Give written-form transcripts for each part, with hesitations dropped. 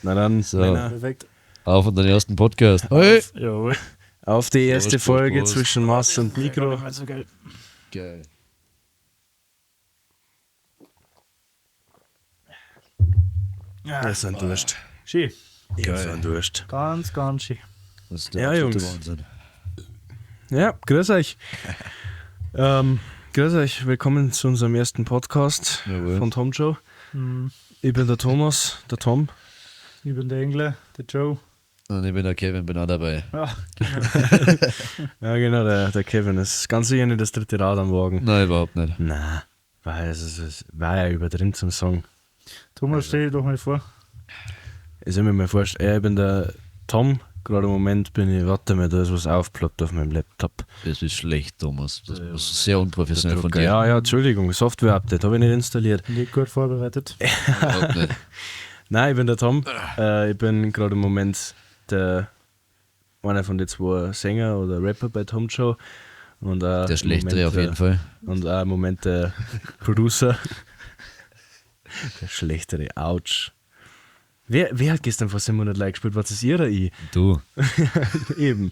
Na dann, So. Männer, Perfekt. Auf unseren ersten Podcast. Hey. Jawohl. auf die erste Prost, Prost, Folge Prost. zwischen Mass und Mikro. Also geil. Geil. Ja, Das ist ein Durst. schön. Ich hab so einen Durst. Ganz, ganz schön. Das ist der Ja, absolute Jungs. Wahnsinn. Ja, grüß euch. Grüß euch, willkommen zu unserem ersten Podcast Jawohl. von Tom Joe. Mhm. Ich bin der Thomas, der Tom. Ich bin der Engler, der Joe. Und ich bin der Kevin, bin auch dabei. Ja, Ja, genau, der Kevin ist ganz sicher nicht das dritte Rad am Wagen. Nein, überhaupt nicht. Na, weil es war ja übertrieben zum Song. Thomas, stell dir doch mal vor. Ich soll mir mal vorstellen, ja, ich bin der Tom. Gerade im Moment bin ich, warte mal, da ist was aufgeploppt auf meinem Laptop. Das ist schlecht, Thomas. Das ist sehr unprofessionell von dir. Ja, ja, Entschuldigung, Software-Update habe ich nicht installiert. Nicht gut vorbereitet. Überhaupt nicht. Nein, ich bin der Tom. Ich bin gerade im Moment der, einer von den zwei Sänger oder Rapper bei Tom Joe. Und auch Der im Schlechtere Moment, auf jeden Fall. Und auch im Moment der Producer. Der Schlechtere, ouch. Wer hat gestern vor 700 Like gespielt? Was ist ihr oder ich? Du. Eben.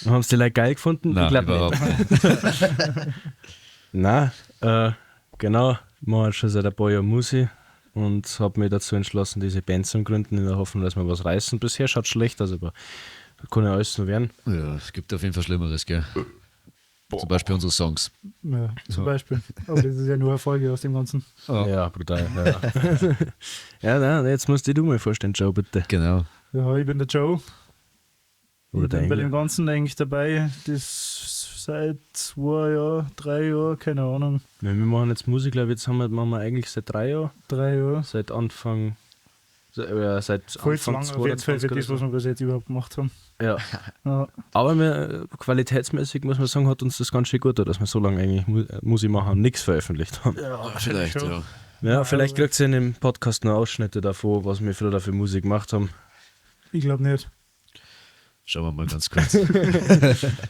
Haben sie die Like geil gefunden? Nein, ich glaub überhaupt nicht. nicht. Nein, genau. Ich mache jetzt schon seit ein paar Jahren Musik und habe mich dazu entschlossen, diese Band zu gründen, in der Hoffnung, dass wir was reißen. Bisher schaut schlecht aus, aber kann ja alles noch werden. Ja, es gibt auf jeden Fall Schlimmeres, gell? Zum Beispiel unsere Songs. Ja, zum Beispiel. Aber das ist ja nur eine Folge aus dem Ganzen. Ja, brutal. Ja, ja nein, jetzt musst du dir mal vorstellen, Joe, bitte. Genau. Ja, ich bin der Joe. Oder Ich der bin bei Engel. dem Ganzen eigentlich dabei. Das seit 2 Jahren, 3 Jahren, keine Ahnung. Ja, wir machen jetzt Musik, glaube ich, jetzt haben wir, machen wir eigentlich seit 3 Jahren. 3 Jahre. Seit Anfang. Seit Voll zu Anfang lang auf jeden Fall für 22 das, was wir bis jetzt überhaupt gemacht haben. Ja. Ja, Aber wir, qualitätsmäßig muss man sagen, hat uns das ganz schön gut getan, dass wir so lange eigentlich Musik machen und nichts veröffentlicht haben. ja Vielleicht, schon. ja. Ja, vielleicht kriegt ihr in dem Podcast noch Ausschnitte davon, was wir früher für Musik gemacht haben. Ich glaube nicht. Schauen wir mal ganz kurz. Ja,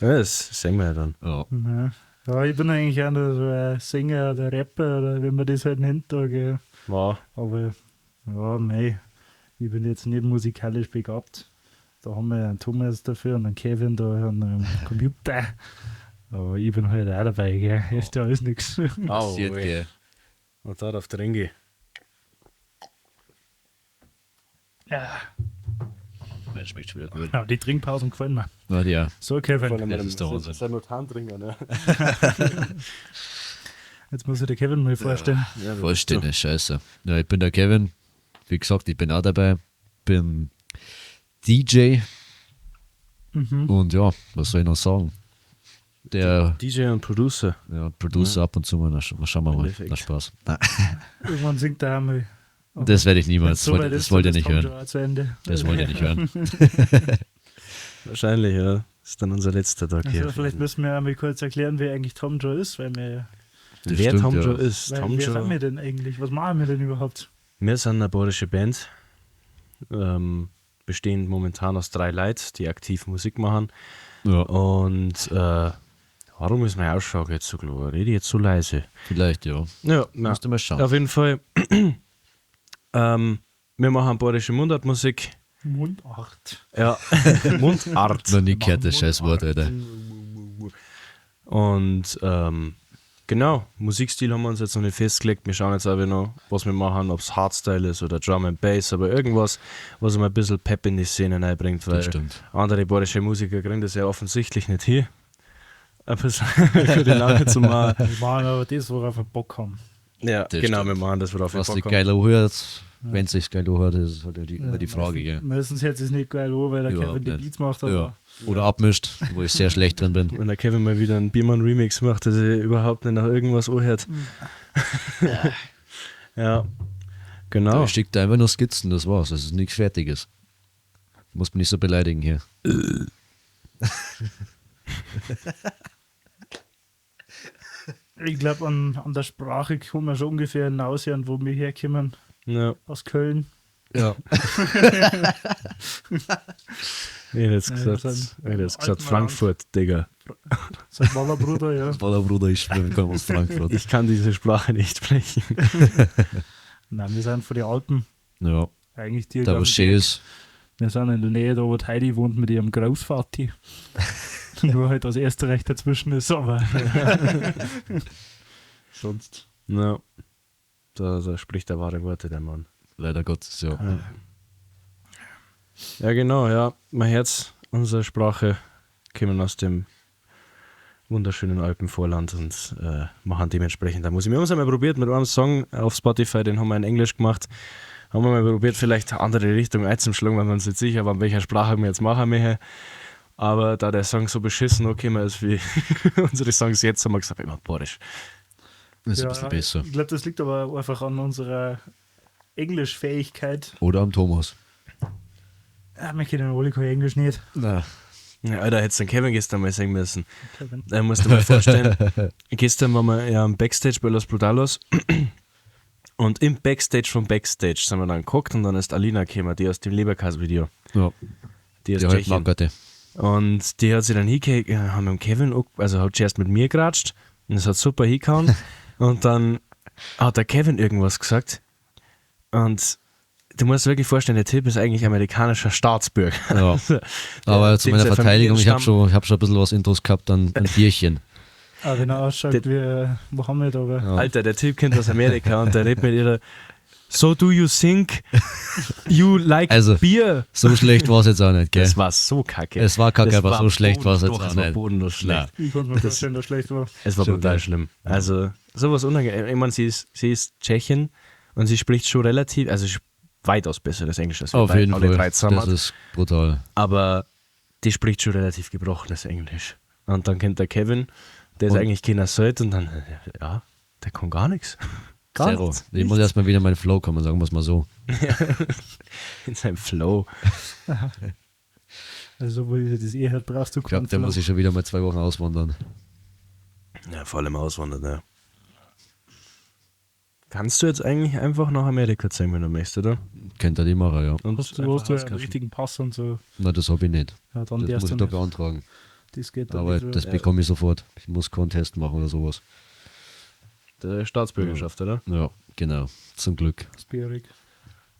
das sehen wir ja dann. Ja. Ja. Ja, ich bin eigentlich auch nur so ein Sänger oder Rapper oder wie man das halt nennt. Da, gell. Wow. Aber ja, mei, ich bin jetzt nicht musikalisch begabt. Da haben wir einen Thomas dafür und einen Kevin da und einen Computer. Aber ich bin halt auch dabei, gell. Hilft ja alles nichts. Au, Passiert, ey. gell. Und da auf der Ringe. Ja. Mensch, schmeckt schon wieder gut. Ja, die Trinkpausen gefallen mir. Na ja. So, Kevin, Das ist der Wahnsinn. Simultantrinker, ne? jetzt muss ich den Kevin mal vorstellen. Ja, Vollständig, scheiße. Ja, ich bin der Kevin. Wie gesagt, ich bin auch dabei. Bin DJ. Mhm. Und ja, was soll ich noch sagen? Der DJ und Producer. ja, Producer ab und zu mal, na, schauen wir mal. Endeffekt. Na, Spaß. Nein, Irgendwann singt er einmal. das werde ich niemals. Das Soweit wollt, ist das wollt ihr dann nicht Tom hören. Joe auch zu Ende. Das wollt ihr nicht hören. Wahrscheinlich, ja. Das ist dann unser letzter Tag hier. Also vielleicht müssen wir einmal kurz erklären, wer eigentlich Tom Joe ist, weil wir, Das Wer stimmt, Tom ja. Joe ist? weil Tom wer sind Joe. wir denn eigentlich? Was machen wir denn überhaupt? Wir sind eine bayerische Band, bestehend momentan aus 3 Leuten, die aktiv Musik machen. Ja, Und warum ist meine Aussage jetzt so klar? Rede ich jetzt so leise? vielleicht, ja. Ja, na, Musst du mal schauen. auf jeden Fall. Wir machen bayerische Mundartmusik. Mundart. Ja, Mundart. Noch nie gehört das scheiß Wort, Alter. Und genau, Musikstil haben wir uns jetzt noch nicht festgelegt. Wir schauen jetzt auch noch, was wir machen, ob es Hardstyle ist oder Drum and Bass, aber irgendwas, was mal ein bisschen Pep in die Szene reinbringt, weil Das stimmt. andere bayerische Musiker kriegen das ja offensichtlich nicht hier. Ein bisschen für die Laune zu machen. Wir machen aber das, worauf wir Bock haben. Ja, Das genau, stimmt. wir machen das, worauf wir Was Bock sich haben. geil anhört, wenn es sich geil anhört, ist halt immer die Frage, gell. Meistens hört es nicht geil an, weil der Überhaupt Kevin die nicht. Beats macht, aber Ja. Oder abmischt, wo ich sehr schlecht drin bin. Wenn der Kevin mal wieder einen Biermann-Remix macht, dass er überhaupt nicht nach irgendwas anhört. Ja, genau. Ich schicke da einfach nur Skizzen, das war's. Das ist nichts Fertiges. Muss mich nicht so beleidigen hier. ich glaube, an der Sprache kann man schon ungefähr hinaushören, wo wir herkommen. Ja. Aus Köln. Ja. Ich hätte jetzt Ja, gesagt, das ist ich hätte jetzt gesagt alten Frankfurt, Digga. Sein Wallerbruder, ja. War der Bruder, ich komme aus Frankfurt. Ich kann diese Sprache nicht sprechen. Nein, wir sind von den Alpen. Ja. Eigentlich die Da, wo es schön ist. Wir sind in der Nähe, da wo die Heidi wohnt mit ihrem Großvati. Nur halt, dass Österreich dazwischen ist, aber sonst. Ja. Da spricht er wahre Worte, der Mann. Leider Gottes, ja. Ja, genau, ja. Mein Herz, unsere Sprache kommen aus dem wunderschönen Alpenvorland und machen dementsprechend da Musik. Wir haben es einmal probiert mit einem Song auf Spotify, den haben wir in Englisch gemacht. Haben wir mal probiert, vielleicht eine andere Richtung einzuschlagen, weil wir uns nicht sicher waren, welcher Sprache wir jetzt machen möchten. Aber da der Song so beschissen angekommen ist wie unsere Songs jetzt, haben wir gesagt, immer Bayerisch. Das ist Ja, ein bisschen besser. Ich glaube, das liegt aber einfach an unserer Englischfähigkeit. Oder am Thomas. Ah, wir können alle kein Englisch nicht. Na. Ja, Alter, hättest du den Kevin gestern mal sehen müssen. Kevin. Da musst du dir mal vorstellen, gestern waren wir ja am Backstage bei Los Brutalos und im Backstage vom Backstage sind wir dann geguckt und dann ist Alina gekommen, die aus dem Leberkäse-Video. Ja, Die aus die Tschechien. Halbnackerte. Und die hat sich dann hingehängt, haben mit dem Kevin, also hat zuerst mit mir geratscht und es hat super hingehauen. Und dann hat der Kevin irgendwas gesagt und du musst dir wirklich vorstellen, der Typ ist eigentlich amerikanischer Staatsbürger. Ja. Aber zu dem meiner sein Verteidigung, ich habe Familienstamm- schon, hab schon ein bisschen was Intros gehabt an Bierchen. Ah, wenn er ausschaut wie Mohammed, aber Ja. Alter, der Typ kommt aus Amerika und der redet mit ihrer So do you think you like Also, beer? So schlecht war es jetzt auch nicht, gell? Das war so kacke. Es war kacke, Das aber war so schlecht war es jetzt doch, auch es war nicht. bodenlos schlecht. ich konnte mir vorstellen, dass schlecht war. Es war Schon brutal geil. schlimm. Also, sowas unangenehm. Ich meine, sie ist Tschechin und sie spricht schon relativ, also sie weitaus besser das Englisch als wir Auf beide- jeden alle Fall. drei zusammen. Das ist brutal. Aber die spricht schon relativ gebrochenes Englisch. Und dann kennt der Kevin, der ist Und- eigentlich keiner sollte und dann, ja, der kann gar nichts. Gar Zero. nichts. Ich muss erstmal wieder in meinen Flow kommen, sagen wir es mal so. In seinem Flow. Also, wo ich das eh halt brauchst du Ich glaube, keinen der Flow. muss ich schon wieder mal 2 Wochen auswandern. Ja, vor allem auswandern, ja. Kannst du jetzt eigentlich einfach nach Amerika ziehen, wenn du möchtest, oder? Kennt er die machen, ja. Und Hast du, einfach hast du einen auskaufen. richtigen Pass und so. Na, das habe ich nicht. Ja, dann Das darfst muss du ich da nicht. beantragen. Das geht dann Aber nicht. das bekomme ich sofort. Ich muss keinen Test machen oder sowas. Der Staatsbürgerschaft, oder? Ja, genau. Zum Glück. Schwierig.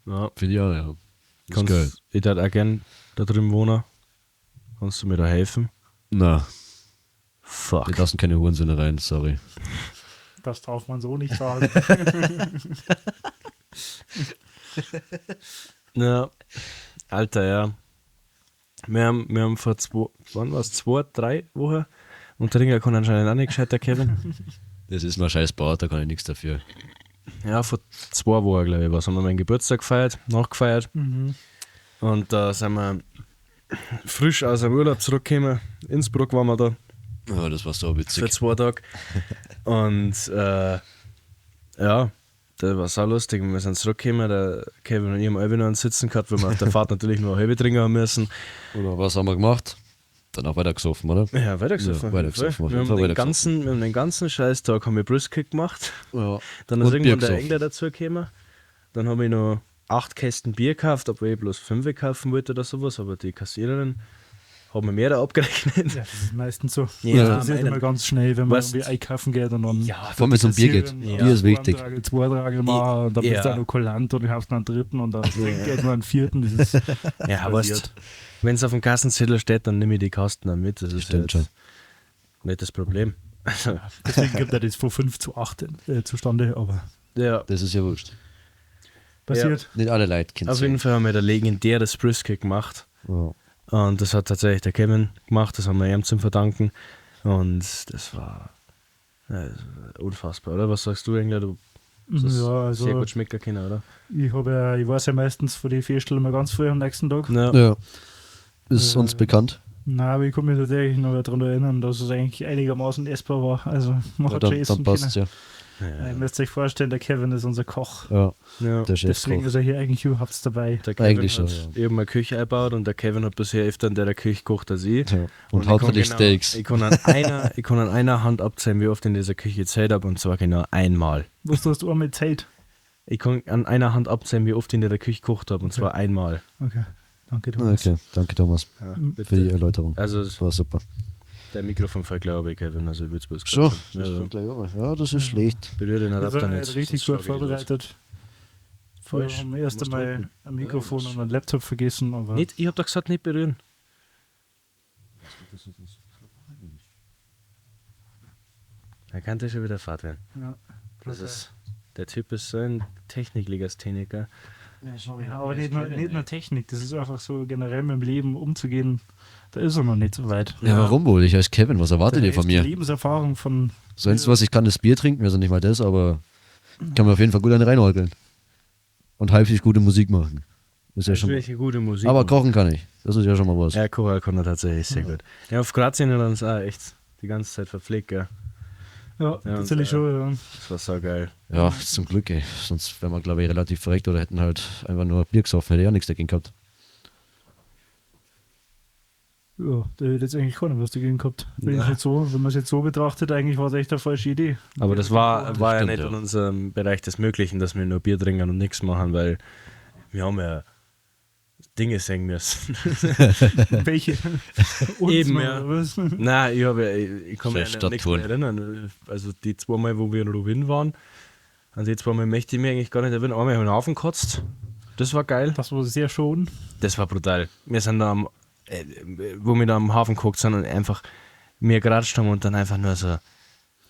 Ja. Finde ich auch, ja. Ist Kannst, geil. Ich würde auch gern da drüben wohnen. Kannst du mir da helfen? Na, Fuck. wir lassen keine Hurensöhne rein, sorry. Das darf man so nicht sagen. Ja. Alter, ja. Wir haben vor zwei, wann war's? 2, 3 Wochen. Und der Ringer kann anscheinend auch nicht gescheit, der Kevin. Das ist mir scheiß Bart, da kann ich nichts dafür. Ja, vor 2 Wochen, glaube ich, was haben wir meinen Geburtstag gefeiert, nachgefeiert. Mhm. Und da sind wir frisch aus dem Urlaub zurückgekommen. Innsbruck waren wir da Ja, das war so für witzig. 2 Tage. Und ja, das war sau lustig. Wir sind zurückgekommen, der Kevin und ich haben alle noch einen Sitzen gehabt, weil wir auf der Fahrt natürlich nur eine halbe trinken haben müssen. Oder was haben wir gemacht? Dann auch weiter gesoffen, oder? Ja, weitergesoffen. Ja, weitergesoffen, auf Wir jeden haben Fall den weitergesoffen. ganzen, wir haben den ganzen Scheißtag haben wir Brisket gemacht. Ja. Dann ist Und irgendwann Bier der gesoffen. Engler dazugekommen. Dann habe ich noch 8 Kästen Bier gekauft, obwohl ich bloß 5 kaufen wollte oder sowas, aber die Kassiererin hat mir mehr abgerechnet. Ja, das ist meistens so. Ja, das passiert meinen- immer ganz schnell, wenn man Weißt- irgendwie einkaufen geht und dann. Ja, Vor allem, wenn es um Bier geht. Ja. Bier ist wichtig. Einen Tragel, 2 Tragel machen und dann bist du Ja. auch noch kulant und kaufst noch einen dritten und dann trinkst du noch einen vierten. Das ist Ja, weißt, wenn es auf dem Kassenzettel steht, dann nehme ich die Kasten dann mit. Das ist Stimmt ja jetzt nicht das Problem. Also, deswegen gibt er das von 5 zu 8 zustande, aber ja, Das ist ja wurscht. passiert. Nicht alle Leute kennen auf jeden Fall haben wir da legendäres Brisket gemacht. Ja. Und das hat tatsächlich der Kevin gemacht, das haben wir ihm zum Verdanken. Und das war, ja, das war unfassbar, oder? Was sagst du, Engler? Du hast das Ja, also sehr gut schmecken können, oder? ich, hab ja, ich weiß ja meistens von den Festeln immer ganz früh am nächsten Tag. Ja. Ja. Ist uns bekannt. Nein, aber ich kann mich tatsächlich noch daran erinnern, dass es eigentlich einigermaßen essbar war. Also man Ja, hat schon dann, essen dann passt's können. ja. Ihr müsst euch vorstellen, der Kevin ist unser Koch. Ja, Ja. der Deswegen Chefkoch. ist er hier eigentlich überhaupt dabei. Der Kevin Eigentlich schon, hat eben eine Küche eingebaut und der Kevin hat bisher öfter in der Küche gekocht als ich. Ja. Und, ich hauptsächlich kann Steaks. Ich kann, an einer Hand abzählen, wie oft in dieser Küche gezählt habe, und zwar genau einmal. Was du hast einmal Zeit. Ich kann an einer Hand abzählen, wie oft ich in der Küche gekocht habe, und zwar einmal. Okay, danke Thomas. Okay, danke Thomas Ja, für die Erläuterung. Also, Das war super. der Mikrofon fällt, glaube ich, Kevin, also ich würde es bloß Schon. Ja, Ja, das ist schlecht. berühre den Das Adapter ist nicht. richtig sonst gut schlage ich dich los. vorbereitet. Falsch. Wir haben erst Du musst einmal halten. ein Mikrofon und einen Laptop vergessen, aber Nicht, ich hab doch gesagt, nicht berühren. Da kann der schon wieder Fahrt werden. Ja. Das ist, der Typ ist so ein Techniklegastheniker. Ja, aber nicht nur Technik, das ist einfach so generell mit dem Leben umzugehen, da ist er noch nicht so weit. Ja, warum wohl? Ich heiße Kevin, was erwartet Da ihr von ist die mir? Lebenserfahrung von Sonst was, ich kann das Bier trinken, also nicht mal das, aber ich kann mir auf jeden Fall gut eine reinheukeln. Und halbwegs gute Musik machen. Ist ja schon. Natürlich gute Musik. Aber kochen kann ich. Das ist ja schon mal was. Ja, kochen kann er tatsächlich sehr gut. Ja, auf Kroatien hat er uns auch echt die ganze Zeit verpflegt, gell? Ja, tatsächlich schon, ja. Das war so geil. Ja, zum Glück, ey. Sonst wären wir, glaube ich, relativ verreckt oder hätten halt einfach nur Bier gesoffen, hätte ich auch nichts dagegen gehabt. Ja, da hätte jetzt eigentlich keiner was dagegen gehabt. Wenn ich's jetzt so, wenn man es jetzt so betrachtet, eigentlich war es echt eine falsche Idee. Aber das war ja stimmt, nicht ja. in unserem Bereich des Möglichen, dass wir nur Bier trinken und nichts machen, weil wir haben ja Dinge sehen müssen. Welche? Uns Eben, noch, ja. oder was? Nein, ich, hab ja, ich kann mich Scheiß an nichts mehr Stadttouren. erinnern. Also die zweimal, wo wir in Rubin waren, an die zweimal möchte ich mich eigentlich gar nicht erinnern. Einmal habe ich einen Haufen gekotzt. Das war geil. Das war sehr schon. Das war brutal. Wir sind da am, wo wir da am Hafen geguckt sind und einfach mir geratscht haben und dann einfach nur so,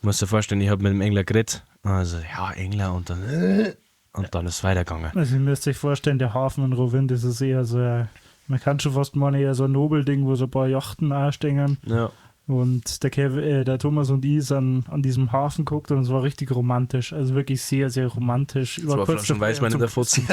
musst dir vorstellen, ich habe mit dem Engler geredet. Und also, ja, Engler und dann ist es weitergegangen. Also ihr müsst euch vorstellen, der Hafen in Rovin, das ist eher so ein, man kann schon fast meinen, eher so ein Nobelding, wo so ein paar Yachten anstehen. Ja. Und der Thomas und ich sind an diesem Hafen geguckt und es war richtig romantisch. Also wirklich sehr, sehr romantisch. Ich war Zwei kurz Flaschen davor, Weißwein in der Fotzen.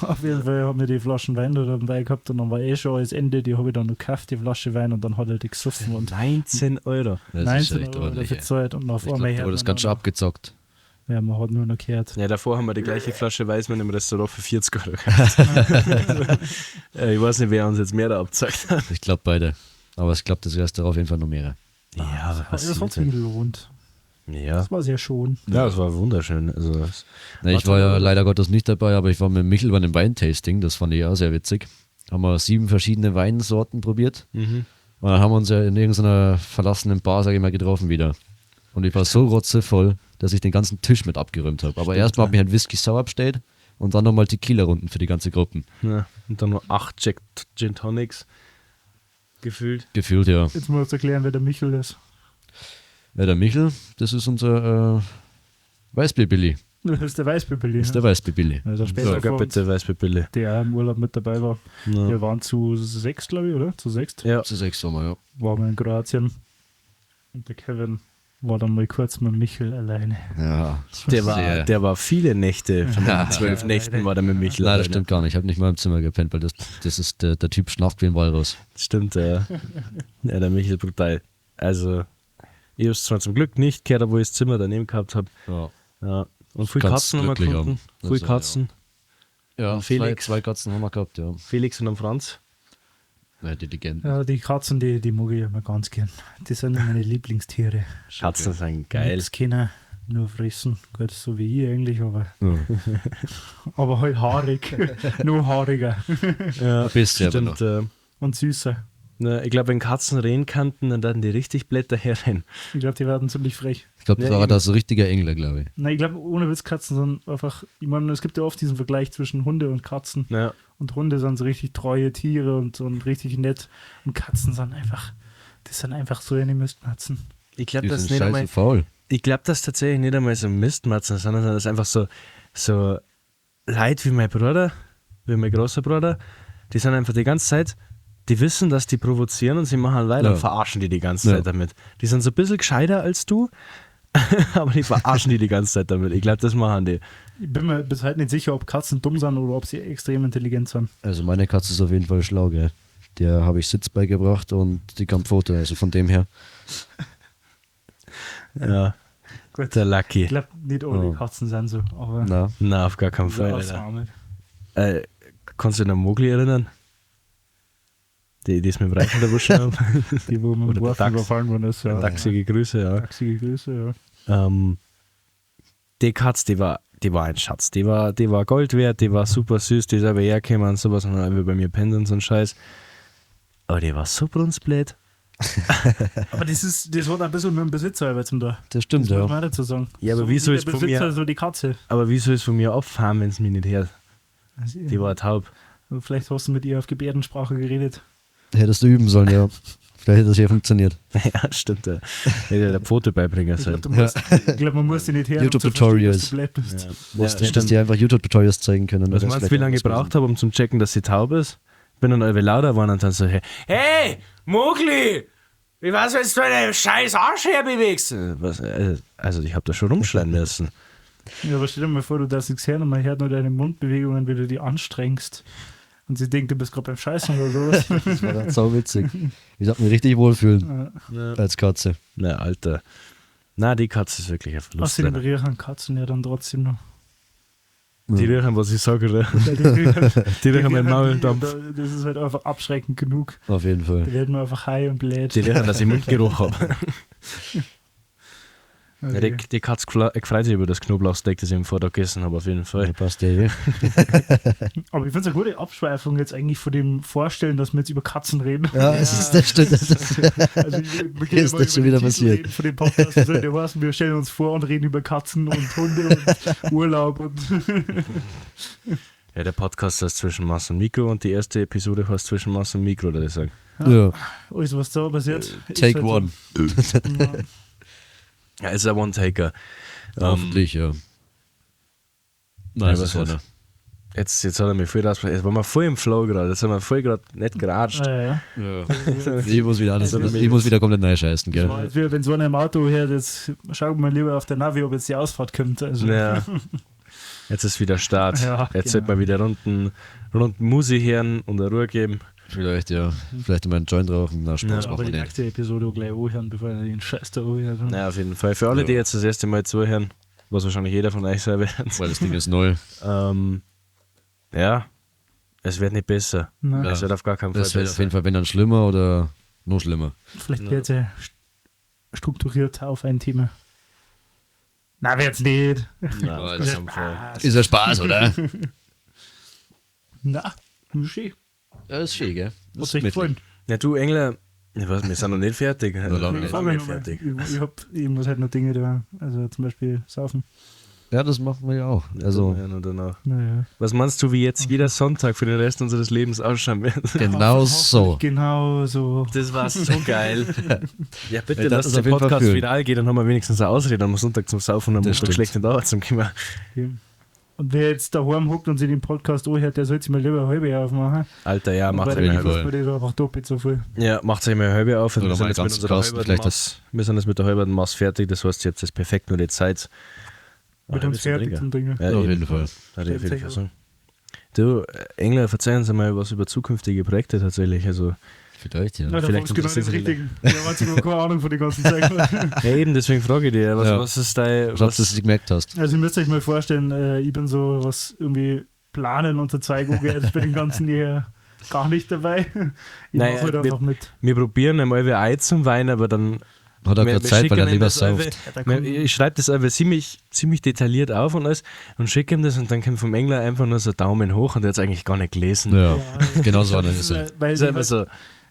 Auf jeden Fall haben wir die Flaschen Wein da dabei gehabt und dann war eh schon alles Ende. Die habe ich dann noch gekauft, die Flasche Wein, und dann hat er die gesoffen und 19 Euro. Das ist 19 echt Euro ordentlich. dafür ey. gezahlt und auf Ich einmal glaube, da hört wurde das man ganz schön nur noch- abgezockt. Ja, man hat nur noch gehört. Ja, davor haben wir die gleiche Flasche Weißwein im Restaurant für 40 Euro gekauft. Ich weiß nicht, wer uns jetzt mehr da abzockt hat. Ich glaube beide. Aber ich glaube, das Restaurant auf jeden Fall noch mehrere. Ja, aber Aber das hat sich gelohnt. Ja. Das war sehr schön. Ja, es war wunderschön. Also, es- Na, ich war ja leider Gottes nicht dabei, aber ich war mit Michel bei einem Weintasting, das fand ich auch sehr witzig. Haben wir 7 verschiedene Weinsorten probiert. Mhm. Und dann haben wir uns ja in irgendeiner verlassenen Bar, sag ich mal, getroffen wieder. Und ich war so rotzevoll, dass ich den ganzen Tisch mit abgeräumt habe. Aber erstmal habe ich ein Whisky Sour bestellt und dann nochmal Tequila-Runden für die ganze Gruppe. ja. Und dann noch 8 Jack Gin Tonics gefühlt. Gefühlt, ja. Jetzt musst du erklären, wer der Michel ist. Ja, der Michel, das ist unser Weißbier-Billy. Das ist der Weißbier-Billy. Das ist der Weißbier-Billy. Also später Sag vor uns, bitte Weißbier-Billy. der im Urlaub mit dabei war. Ja. Wir waren zu 6, glaube ich, oder? Zu 6 Ja. Zu 6 Sommer, ja. waren wir in Kroatien. Und der Kevin war dann mal kurz mit Michel alleine. Ja, Der war, sehr- der war viele Nächte, von den Ja. 12 Nächten war der mit Michel. Nein, das alleine. stimmt gar nicht. Ich habe nicht mal im Zimmer gepennt, weil das ist der Typ schnarcht wie ein Walrus. Stimmt, ja. Ja, der Michel ist brutal. Also, ich hab's zwar zum Glück nicht gehört, obwohl ich das Zimmer daneben gehabt habe. Ja, Ja. Und viel Kannst Katzen haben wir glücklich gefunden. haben. Viel Also, Katzen. ja Felix. Zwei Katzen haben wir gehabt, ja. Felix und am Franz. Ja, die Legenden. Ja, die Katzen, die mag ich immer ganz gern. Die sind meine Lieblingstiere. Katzen sind geil. Nichts können, nur fressen. Gut, so wie ich eigentlich, aber, Ja. aber halt haarig. Nur haariger Ja, Bist du aber noch. stimmt. und süßer. Na, ich glaube, wenn Katzen reden könnten, dann würden die richtig Blätter herrennen. Ich glaube, die werden ziemlich frech. Ich glaube, das Ja, war eben. das so richtiger Engler, glaube ich. Na, ich glaube, ohne Witz, Katzen sind einfach, ich meine, es gibt ja oft diesen Vergleich zwischen Hunde und Katzen. Ja. Und Hunde sind so richtig treue Tiere und richtig nett. Und Katzen sind einfach, das sind einfach so eine Mistmatzen. Ich glaube, Die das sind nicht scheiße einmal, faul. ich glaube, das tatsächlich nicht einmal so Mistmatzen, sondern das ist einfach so Leute wie mein Bruder, wie mein großer Bruder, die sind einfach die ganze Zeit, die wissen, dass die provozieren und sie machen weiter Ja. und verarschen die die ganze Ja. Zeit damit. Die sind so ein bisschen gescheiter als du, aber die verarschen die die ganze Zeit damit. Ich glaube, das machen die. Ich bin mir bis heute nicht sicher, ob Katzen dumm sind oder ob sie extrem intelligent sind. Also meine Katze ist auf jeden Fall schlau, gell. Der habe ich Sitz beigebracht und die kann Pfote, also von dem her. Ja. Gut. Der Lucky. Ich glaube, nicht alle Ja. Katzen sind so, aber Na, Na, auf gar keinen diese Fall. Alter. Ausnahme. Kannst du dich an Mogli erinnern? Die, die es mit dem Reifen erwischt haben. Die, wo mit Oder dem der Werfen Dachs. überfallen worden ist. Ja. Dachsige Grüße, ja. Dachsige Grüße, ja. Die Katz, die war ein Schatz. Die war Gold wert, die war super süß, die ist aber hergekommen und sowas und dann einfach bei mir pennt und so ein Scheiß. Aber die war so brunzblöd. Aber das hat ein bisschen mit dem Besitzer aber zum da. Das stimmt, Das muss ja. man auch dazu sagen. Ja, aber so wieso wie ist der von Besitzer mir- so die Katze? Aber wie soll es von mir abfahren, wenn es mich nicht hört? Also, Die war taub. Vielleicht hast du mit ihr auf Gebärdensprache geredet. Hättest du üben sollen, ja. Vielleicht hätte das ja funktioniert. Ja, stimmt. Ja. Hätte ja der Pfote beibringen Ich sollen. glaube, glaub, man muss sie nicht hören, um zu verstehen, dass YouTube-Tutorials. du blöd bist. Ja, Musst, ja, hättest dir einfach YouTube-Tutorials zeigen können. Was dann wär's meinst du, vielleicht wie lange anders ich gebraucht habe, um zu checken, dass sie taub ist? Bin dann alle lauter geworden und dann so, hey, hey Mogli! Wie war's, wenn du deinen scheiß Arsch herbewegst? Was, also ich habe da schon rumschreien müssen. Ja, aber stell dir mal vor, du darfst nichts hören und man hört nur deine Mundbewegungen, wie du die anstrengst. Und sie denkt, du bist gerade beim Scheißen oder sowas. gewesen. Das war dann sauwitzig. Ich sollte mich richtig wohlfühlen als Katze. Na, Alter. Na, die Katze ist wirklich ein Verlust. Außerdem riechen Katzen ja dann trotzdem noch. Die riechen, was ich sage, oder? Ja, die riechen, Die riechen meinen die, Mauldampf. Das ist halt einfach abschreckend genug. Auf jeden Fall. Da werden wir einfach high und blöd. Die riechen, dass ich Mundgeruch habe. Ja, Okay. die Katze gefreut sich über das Knoblauchsteak, das ich am Vortag gegessen habe, auf jeden Fall. Ja, passt ja eh. Aber ich finde es eine gute Abschweifung jetzt eigentlich von dem Vorstellen, dass wir jetzt über Katzen reden. Ja, es ist, das stimmt. Das ist, Also ich, wir können Ist mal das schon über wieder den Titel passiert? Reden von dem Podcast, das sollte heißen, wir stellen uns vor und reden über Katzen und Hunde und Urlaub und Ja, der Podcast heißt Zwischen Mass und Mikro und die erste Episode heißt Zwischen Mass und Mikro, würde ich sagen. ja. alles, was da passiert. Ist Take halt so. one. Ja. Ja, ist ein One-Taker. Hoffentlich, ja. Nein, Ja, das was ist einer. Jetzt hat er mich voll raus. Jetzt waren wir voll im Flow gerade. Jetzt haben wir voll gerade nicht geratscht. Ja, ja. Ja. Ich muss wieder alles, ich muss wieder komplett neu scheißen, gell? Als wenn so einer im Auto hört, jetzt schaut mal lieber auf der Navi, ob jetzt die Ausfahrt kommt. Also, Ja. Jetzt ist wieder Start. Ja, jetzt genau. sollte man wieder runden Musi hören und eine Ruhe geben. Vielleicht, ja. Vielleicht mal einen Joint rauchen. Na, Spaß Aber machen die wir nicht. nächste Episode auch gleich anhören, bevor ich den Scheiß da anhöre. Naja, auf jeden Fall. Für alle, die jetzt das erste Mal zuhören, was wahrscheinlich jeder von euch sein wird. Weil das Ding ist neu. Ja, es wird nicht besser. Nein. Ja. Es wird auf gar keinen Fall Das wird auf besser. jeden Fall, wenn dann schlimmer oder noch schlimmer. Vielleicht wird es ja strukturiert auf ein Thema. Na, wird's nicht. Nein, auf gar keinen Fall. Ist ja Spaß, oder? Na, schön. Ja, ist schön, gell? Hat sich gefallen. Ja, du Engler, ich weiß, wir sind noch nicht fertig. Noch lange Wir nicht. sind noch nicht fertig. Ich muss halt noch Dinge da, also zum Beispiel saufen. Ja, das machen wir ja auch. Also, Ja, nur danach. Naja. Was meinst du, wie jetzt jeder Sonntag für den Rest unseres Lebens ausschauen wird? genau so. Genau so. Das war so geil. Ja, bitte Ja, das lass ist den auf jeden Fall Podcast fühlen. viral gehen, dann haben wir wenigstens eine Ausrede am Sonntag zum Saufen und am Das Montag stimmt. schlecht in der Arbeit zum Kommen. Okay. Und wer jetzt daheim hockt und sich den Podcast anhört, der sollte sich mal lieber eine halbe aufmachen. Alter, ja, macht Weil euch dann mal Fall. kostet mir das einfach doppelt so viel. Ja, macht euch mal eine halbe auf. Oder Wir mal sind einen jetzt mit ganzen unserer Kasten, halben vielleicht Maß, wir sind jetzt mit der halben Maß fertig, das heißt, jetzt ist perfekt nur die Zeit. Mit uns fertig zum Trinken. Ja, Auf eben. jeden Fall. Würde ich auf jeden Fall sagen. Du, Engler, verzeihen Sie mal was über zukünftige Projekte tatsächlich. Also, Vielleicht, ja. Na, da Vielleicht fragst du genau den interessiert sich richtigen. Der hat überhaupt keine Ahnung von den ganzen Zeug. ja, eben, deswegen frage ich dich, was, Ja. was ist dein. Was, ob Was, du es gemerkt hast. Also ihr müsst euch mal vorstellen, ich bin so, was irgendwie Planen und so Zeug angeht, ich bin den ganzen hier gar nicht dabei. Ich Naja, mache halt einfach mit. wir probieren einmal wie Ei zum Weinen, aber dann. Hat er keine wir Zeit, weil schicken er ihm lieber das sauft. einfach- Ja, da kommt- Ich schreibe das einfach ziemlich detailliert auf und alles und schicke ihm das und dann kommt vom Engler einfach nur so Daumen hoch und der hat es eigentlich gar nicht gelesen. Ja, Ja, genau so einer das ist ist, er. weil Ist die, einfach halt, so,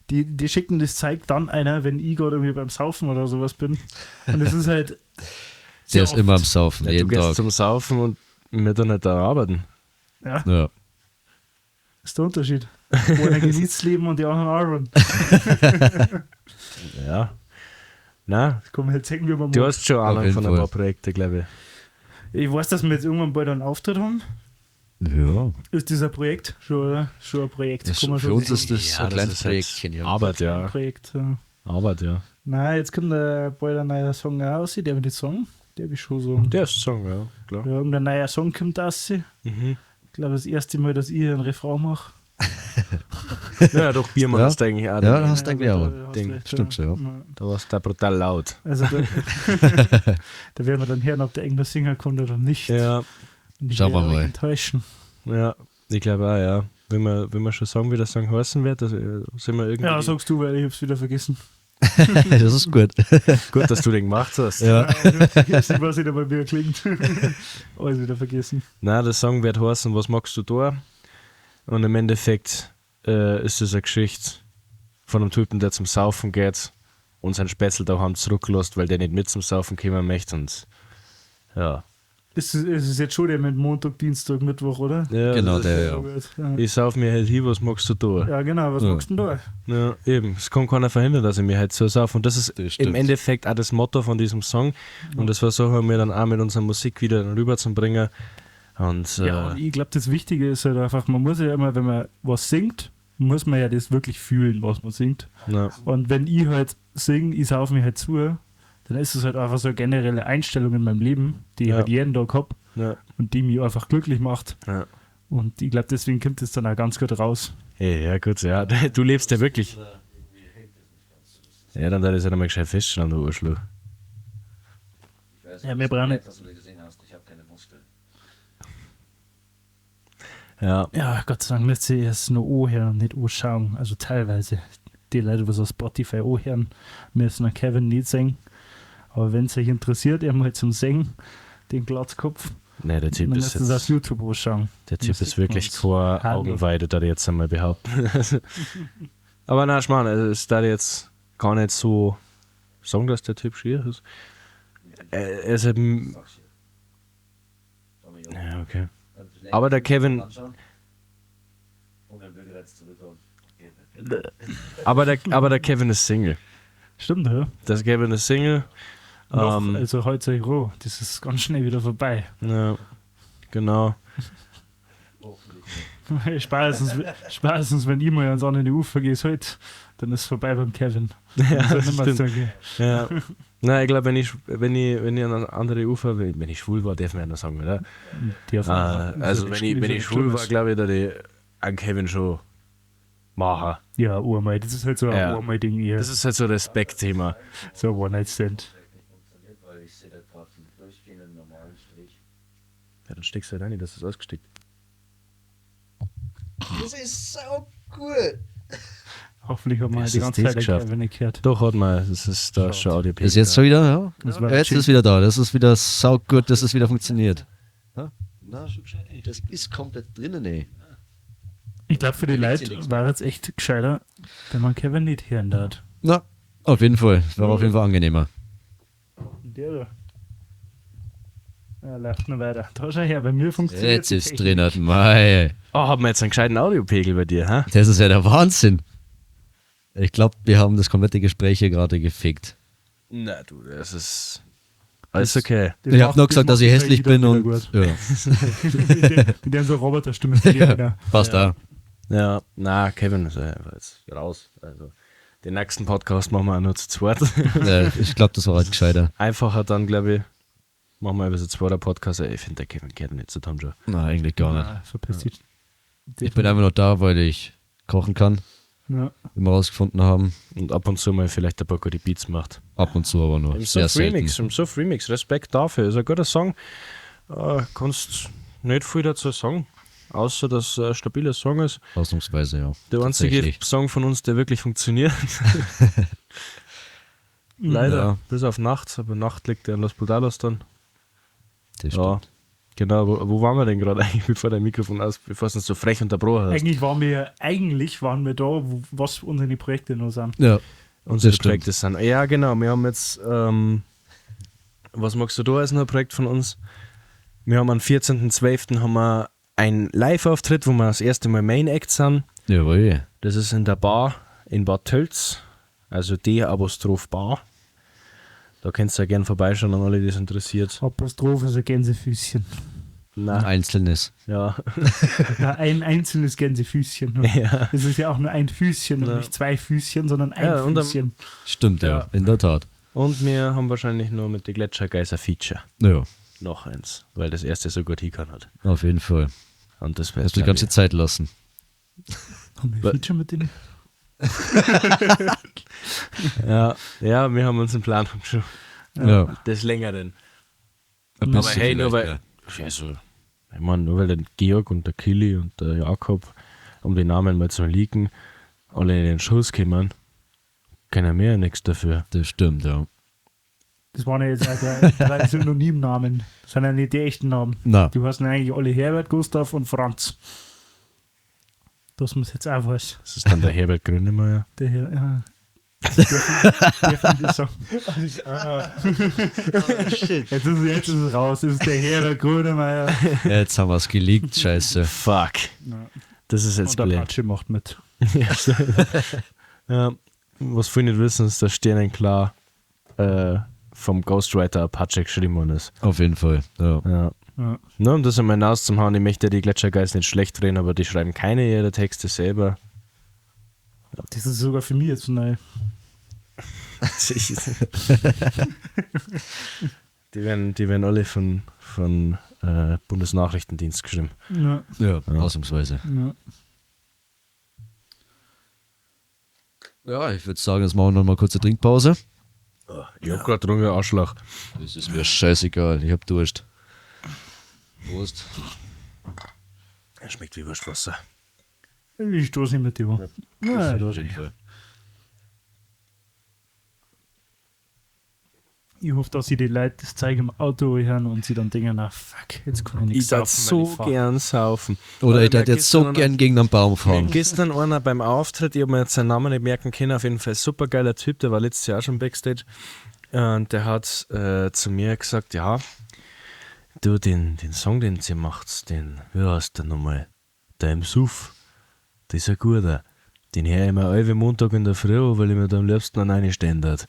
die schicken das Zeug dann einer, wenn ich gerade irgendwie beim Saufen oder sowas bin. Und es ist halt. Der sehr ist oft. immer am Saufen, ja, du jeden gehst Tag. zum Saufen und wir dann nicht da arbeiten. Ja, Ja. ist der Unterschied. Einer genießt das Leben und die anderen arbeiten. Ja. Na, Das kann man halt zeigen, wie man du mag. hast schon Ahnung jeden von ein Fall. paar Projekten, glaube ich. Ich weiß, dass wir jetzt irgendwann bald einen Auftritt haben. Ja. Ist dieser Projekt schon, oder? Schon ein Projekt. Das kann man für schon uns sagen. ist das Ja, ein das kleines ist halt Projektchen, ja. Arbeit, ja. Projekt. Ja. Arbeit, ja. Nein, jetzt kommt bald ein neuer Song raus, der will ich sagen. Der ist schon so. Der ist Song, ja, klar. Ja, irgendein neuer Song kommt raus. Ich glaube, das erste Mal, dass ich einen Refrain mache. Ja, doch, Biermann Ja. hast du eigentlich auch. Ja, Da da hast du eigentlich auch. da hast Ding. recht, Stimmt schon, ja. Da warst du da brutal laut. Also da, da werden wir dann hören, ob der Engler Singer kommt oder nicht. Ja, Und ich Schauen wir werde euch mal. enttäuschen. ja, ich glaube auch, ja. Wenn wir schon sagen, wie der Song heißen wird, das, sind wir irgendwie. Ja, sagst du, weil ich hab's wieder vergessen. Das ist gut. Gut, dass du den gemacht hast. Ja. Ja, ich hab's vergessen, ich weiß nicht einmal, wie er klingt. Alles wieder vergessen. Nein, der Song wird heißen, was magst du da? Und im Endeffekt ist das eine Geschichte von einem Typen, der zum Saufen geht unseren Spätzl daheim zurückgelassen, weil der nicht mit zum Saufen kommen möchte und ja. Ist es jetzt schon der mit Montag, Dienstag, Mittwoch, oder? Ja, Genau, das der, ist, ja. Ich sauf mir halt hin, was magst du da? Ja, genau, was Ja. magst du denn da? Ja, eben. Es kann keiner verhindern, dass ich mir halt so sauf. Und das ist Das im stimmt. Endeffekt auch das Motto von diesem Song. Und das versuchen wir dann auch mit unserer Musik wieder rüberzubringen. Und, Ja, und ich glaube, das Wichtige ist halt einfach, man muss ja immer, wenn man was singt, muss man ja das wirklich fühlen, was man singt. na, Und wenn ich halt singe, ich sauf mir halt zu, dann ist es halt einfach so eine generelle Einstellung in meinem Leben, die ich Ja. halt jeden Tag hab ja, und die mich einfach glücklich macht. ja. Und ich glaube, deswegen kommt es dann auch ganz gut raus. Hey, ja, gut, ja. Du lebst ja wirklich. Ja, dann da ist ja nochmal gescheit feststellen, du Arschloch. Ja, wir brauchen nicht. Was du gesehen hast, ich habe keine Muskeln. Ja, Ja, Gott sei Dank müsst ihr es nur anhören und nicht anschauen. Also teilweise. Die Leute, was auf Spotify anhören, müssen auch Kevin nicht singen. Aber wenn es euch interessiert, ihr mal zum Singen, den Glatzkopf, nee, der Typ dann ist müsst ihr es auf jetzt, YouTube anschauen. der Typ das ist sieht wirklich man's. keine Hallo. Augenweide, da ich jetzt einmal behaupten. Aber na, Schmarrn, also es ist da jetzt gar nicht so sagen, dass der Typ schier ist. Er ist eben. Ja, okay. Aber der Kevin, aber der Kevin ist Single. Stimmt, ja? Das Kevin ist Single. Noch, also heute euch roh. Das ist ganz schnell wieder vorbei. Ja, genau. Spätestens, wenn ich mal ans andere Ufer gehe, halt, dann ist es vorbei beim Kevin. Ja, Dann das nimmer stimmt. so, okay. Ja. Na, ich glaube, wenn ich an ein andere Ufer, wenn ich schwul war, darf man ja noch sagen, oder? Die auf- Also wenn ich schwul war, glaube ich, dass ich an Kevin schon mache. Ja, einmal. Das ist halt so ein Ja. Einmal-Ding eher. Das ist halt so ein Respektthema. So ein One-Night-Stand. Ja, dann steckst du halt rein, das ist ausgesteckt. Das ist so cool. Hoffentlich haben wir Hast die du ganze das Zeit den geschafft? Kevin nicht gehört. Doch, hat man, das ist da schon Audio. Ist jetzt schon wieder, ja? Das war Jetzt chill. ist wieder da. Das ist wieder saugut, dass es wieder funktioniert. Na, das ist komplett drinnen, ey. Ich glaube, für die Liegt Leute hier nichts. war jetzt echt gescheiter, wenn man Kevin nicht hören darf. Na, auf jeden Fall. War auf jeden Fall angenehmer. Der da. Ja, läuft noch weiter. Da schau her, bei mir funktioniert Jetzt ist drin, mei. Oh, haben wir jetzt einen gescheiten Audiopegel bei dir, hä? Das ist ja der Wahnsinn. Ich glaube, wir haben das komplette Gespräch hier gerade gefickt. Na du, das ist alles okay. Das ich macht- habe nur gesagt, das dass ich macht hässlich wieder bin wieder und gut. ja, mit der so Roboterstimme. Ja. Genau. passt da. Ja, na, Kevin ist ja einfach jetzt raus. Also, den nächsten Podcast machen wir auch nur zu zweit. Ja, ich glaube, das war halt gescheiter. Einfacher dann, glaube ich. Machen wir einfach so zweiter Podcast. Ey, Ich finde, der Kevin gehört nicht zu Tom Joe. Nein, eigentlich gar nicht. Ah, verpiss dich. Ich bin einfach nur da, weil ich kochen kann, Ja. wie wir rausgefunden haben. Und ab und zu mal vielleicht ein paar gute Beats macht. Ab und zu aber nur. Im Sehr Soft selten. Remix, im Soft Remix. Respekt dafür. Ist ein guter Song. Kannst nicht viel dazu sagen, außer dass es ein stabiler Song ist. Ausnahmsweise, ja. Der einzige Tatsächlich. Song von uns, der wirklich funktioniert. Leider. Ja. Bis auf nachts, aber Nacht liegt der in Los Brutalos dann. Das Ja. stimmt. Genau, wo waren wir denn gerade eigentlich, bevor dein Mikrofon aus, bevor du uns so frech unterbrochen hast? Eigentlich waren wir da, wo, was unsere Projekte noch sind. Ja. Unsere Das stimmt. Projekte sind. Ja, genau, wir haben jetzt, was magst du da als noch Projekt von uns? Wir haben am 14.12. haben wir einen Live-Auftritt, wo wir das erste Mal Main Act sind. Jawohl. Das ist in der Bar in Bad Tölz, also D Apostroph Bar. Da könnt ihr ja gern vorbeischauen an alle, die es interessiert. Apostroph ist ein Gänsefüßchen. Ein Na, einzelnes. ja. Ja, ein einzelnes Gänsefüßchen. Ja. Es ist ja auch nur ein Füßchen und Ja. nicht zwei Füßchen, sondern ein Ja, und am- Füßchen. Stimmt, ja. Ja. In der Tat. Und wir haben wahrscheinlich nur mit den Gletschergeiser Feature Ja, noch eins, weil das erste so gut hingehauen hat. auf jeden Fall. Und das wäre Hast du die ganze Zeit lassen. Haben wir Wa- ein Feature mit denen? Ja, ja, wir haben uns einen Plan schon Ja. des Längeren. Ein Aber bisschen hey, nur vielleicht, weil. Ja. Also, ich meine, nur weil der Georg und der Kili und der Jakob, um die Namen mal zu leaken, alle in den Schuss kommen, können wir ja nichts dafür. Ja. Das stimmt, ja. Das waren ja jetzt auch drei Synonymnamen. Das sind ja nicht die echten Namen. Na, Die heißen eigentlich alle Herbert, Gustav und Franz. Das muss jetzt auch was. Das ist dann der Herbert Grönemeyer. Der Herr, ja. Dürfen die sagen? Jetzt ist es raus, das ist der Herr Grönemeyer. Jetzt haben wir es geleakt, scheiße. Fuck. Ja. Das ist jetzt Und der blöd. Apache macht mit. Ja, stimmt. Ja, was viele nicht wissen, ist, dass Sternenklar vom Ghostwriter Apache geschrieben worden ist. Auf jeden Fall. Ja. Ja. Ja. Nur um das einmal hinauszuhauen, ich möchte die Gletschergeist nicht schlecht reden, aber die schreiben keine ihrer Texte selber. Das ist sogar für mich jetzt neu. Die werden alle von Bundesnachrichtendienst geschrieben. Ja, Ja, ausnahmsweise. ja. Ja, ich würde sagen, jetzt machen wir noch mal kurz eine Trinkpause. Ich hab grad getrunken, Arschloch. Das ist mir scheißegal, ich hab Durst. Prost. Schmeckt wie Wurstwasser. Ich stoße nicht mit dir an. Ja, Auf jeden Fall. ich hoffe, dass sie die Leute das Zeug im Auto hören und sie dann denken, na fuck, jetzt kann ich nichts Ich darf saufen, weil so ich fahr. gern saufen. Oder ich mir würde jetzt so gestern gern gegen einen Baum fahren. Gestern einer beim Auftritt, ich habe mir jetzt seinen Namen nicht merken können, auf jeden Fall super geiler Typ, der war letztes Jahr auch schon Backstage. Und der hat zu mir gesagt, ja, du, den Song, den ihr macht, den, wie heißt der nochmal? Der im Suff, das ist ein guter. Den höre ich mir alle Montag in der Früh an, weil ich mir da am liebsten an eine stehen darf.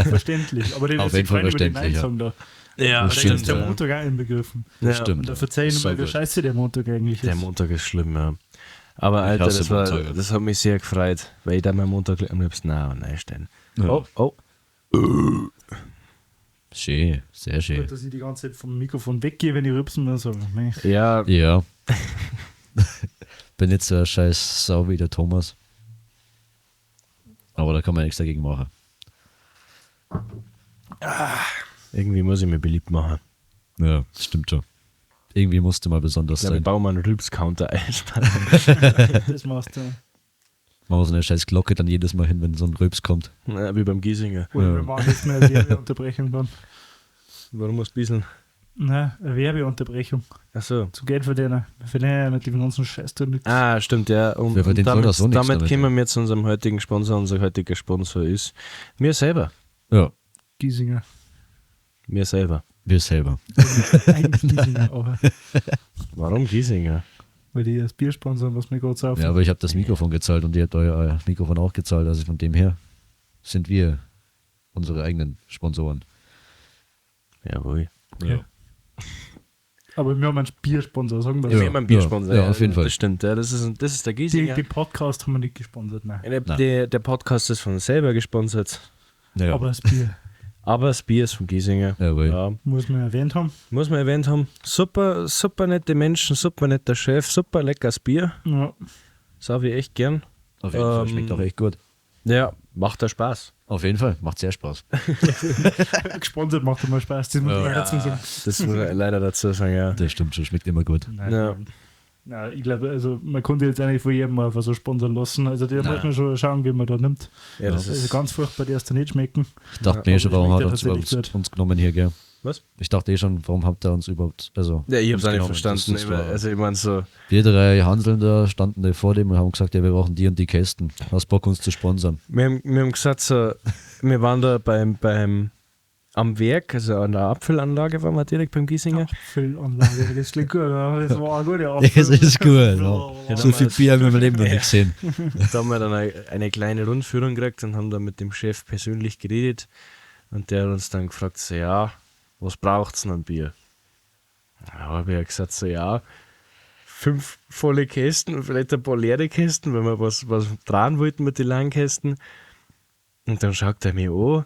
Verständlich, aber den Auf ist jeden Fall über den verständlich, ja. Song da. Ja, Das Da stimmt, ist der ja. Montag auch inbegriffen. Ja. Stimmt. Und da verzeih ich So nochmal, wie gut. scheiße der Montag eigentlich Der ist. Montag ist schlimm, ja. Aber Alter, hasse Montage. das hat mich sehr gefreut, weil ich da am Montag am liebsten auch an stehen. Ja. Oh, oh. Schön, sehr schön. Gut, dass ich die ganze Zeit vom Mikrofon weggehe, wenn ich rübsen muss. Aber mei. Ja, Ja. Bin jetzt so ein scheiß Sau wie der Thomas. Aber da kann man nichts dagegen machen. irgendwie muss ich mich beliebt machen. Ja, stimmt schon. Irgendwie musste mal besonders Ich glaube, ich sein. baue mal einen Rülps-Counter ein. Das machst du. Machen wir so eine scheiß Glocke dann jedes Mal hin, wenn so ein Rülps kommt. Ja, wie beim Giesinger. Oder Ja. wir machen jetzt mal eine Werbeunterbrechung dann. Warum muss bisschen? Nein, eine Werbeunterbrechung. Achso. Zu Geld verdienen. Wir verdienen ja mit dem ganzen Scheiß da nichts. Ah, stimmt, ja. Und, Wir verdienen und damit, so oder so nichts damit damit, kommen wir zu unserem heutigen Sponsor. Unser heutiger Sponsor ist mir selber. Ja, Giesinger. Mir selber. wir selber. Eigentlich Giesinger, aber Warum Giesinger? weil die das Bier sponsern, was wir gerade saufen. Ja, aber ich habe das Mikrofon gezahlt und ihr habt euer Mikrofon auch gezahlt. Also von dem her sind wir unsere eigenen Sponsoren. Jawohl. Ja. Aber wir haben einen Biersponsor, sagen wir Ja. Wir haben einen Biersponsor. Ja, auf jeden Fall. Das stimmt, ja. Das ist der Die, Giesinger. die Podcast haben wir nicht gesponsert, nein. Nein. Der Podcast ist von selber gesponsert, Ja. Aber das Bier aber das Bier ist vom Giesinger. Jawohl. Ja, muss man erwähnt haben. muss man erwähnt haben. Super, super nette Menschen, super netter Chef, super leckeres Bier. Ja. Sauf ich echt gern. Auf jeden Fall, schmeckt auch echt gut. Ja, macht da Spaß. Auf jeden Fall, macht sehr Spaß. Gesponsert macht immer Spaß, das muss man dazu sagen. Das muss ich leider dazu sagen, ja. Das stimmt schon, schmeckt immer gut. Nein, Ja. Nein, ich glaube, also man konnte jetzt eigentlich von jedem einfach so sponsern lassen. Also da muss man schon schauen, wie man da nimmt. Ja, das Also ist ganz furchtbar, die erst nicht schmecken. Ich dachte mir eh schon, aber warum schmeckt hat ja er uns tatsächlich überhaupt gut. uns genommen hier, gell? Was? Ich dachte eh schon, warum habt ihr uns überhaupt, also... Ja, ich hab's uns auch nicht genommen? verstanden. Das war, Also ich meine so, wir drei Hanseln da standen da vor dem und haben gesagt, ja, wir brauchen die und die Kästen. Hast Bock, uns zu sponsern? wir haben gesagt so, wir waren da beim am Werk, also an der Abfüllanlage waren wir direkt beim Giesinger. Abfüllanlage, das klingt gut. oder? Das war eine gute Abfüll. Das ist gut. Ja. So viel Bier haben wir im Leben noch nicht gesehen. Da haben wir dann eine kleine Rundführung gekriegt und haben dann mit dem Chef persönlich geredet. Und der hat uns dann gefragt, so, ja, was braucht's denn an Bier? Da habe ich ja gesagt, so, ja, 5 volle Kästen und vielleicht ein paar leere Kästen, wenn wir was dran wollten mit den leeren Kästen. Und dann schaut er mich an,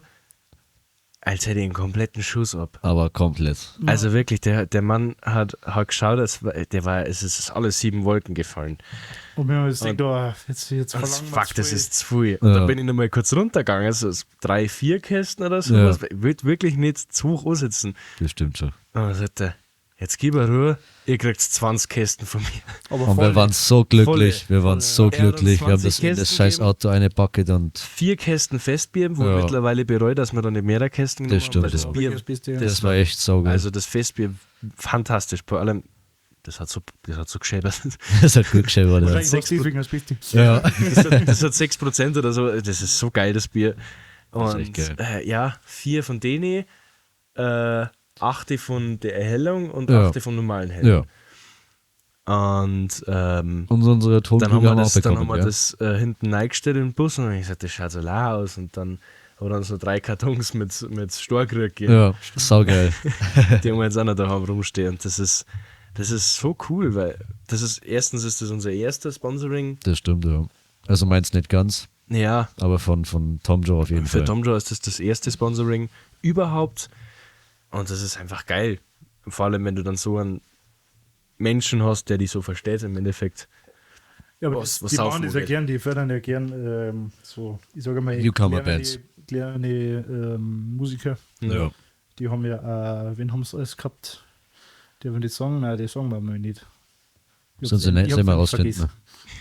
als hätte ich einen kompletten Schuss ab. Aber komplett. Also wirklich, der Mann hat geschaut, als, der war, es ist alles 7 Wolken gefallen. Und wir haben jetzt gedacht, oh, jetzt Und verlangen wir fuck, zu das viel. ist zu viel. Und Ja. da bin ich nochmal kurz runtergegangen, also es 3, 4 Kästen oder sowas. Ja. Ich wollte wirklich nicht zu hoch ansitzen. Das stimmt schon. Und dann sagt er, jetzt gib mir Ruhe, ihr kriegt 20 Kästen von mir. Aber Und voll. wir waren so glücklich. Volle. Wir waren so Er hat uns glücklich. Wir haben 20 das in das Kästen scheiß gegeben. Auto eingepackt und 4 Kästen Festbier, wo Ja. ich mittlerweile bereue, dass wir da nicht mehrere Kästen genommen Das stimmt, haben. Weil das ja. Bier, Das bist du ja. das war echt saugeil. also das Festbier, fantastisch. Vor allem Das hat so geschäbert. Das hat gut geschäbert, ja. Wahrscheinlich war's deswegen das Beste. Ja. Das hat 6% oder so. Das ist so geil, das Bier. Das Und ist echt geil. Ja, 4 von denen, 8 von der Erhellung und Ja. 8 vom normalen Hellung. Ja. Und Und unsere dann Tonkrüge haben wir haben wir auch das, dann haben bekommen, wir ja. das hinten reingestellt in den Bus und dann hab ich gesagt, das schaut so lau aus. Und dann haben wir dann so 3 Kartons mit Storkrüge, Ja, saugeil. die haben wir jetzt auch noch daheim rumstehen. Und das ist so cool, weil das ist, erstens ist das unser erster Sponsoring. Das stimmt, ja. Also meins nicht ganz, Ja, aber von Tom Joe auf jeden für Fall. Tom Joe ist das das erste Sponsoring überhaupt. Und das ist einfach geil. Vor allem, wenn du dann so einen Menschen hast, der dich so versteht im Endeffekt. Ja, aber Was- was die saufen machen das ja geht. gern, die fördern ja gern so, ich sage mal, Newcomer-Bands. kleine Musiker. Ja. Die haben ja, wen haben sie alles gehabt? Die haben die Song, nein, die sagen wir mal nicht. Ich Sollen sie hab's- nicht ich hab's selber nicht rausfinden. vergessen.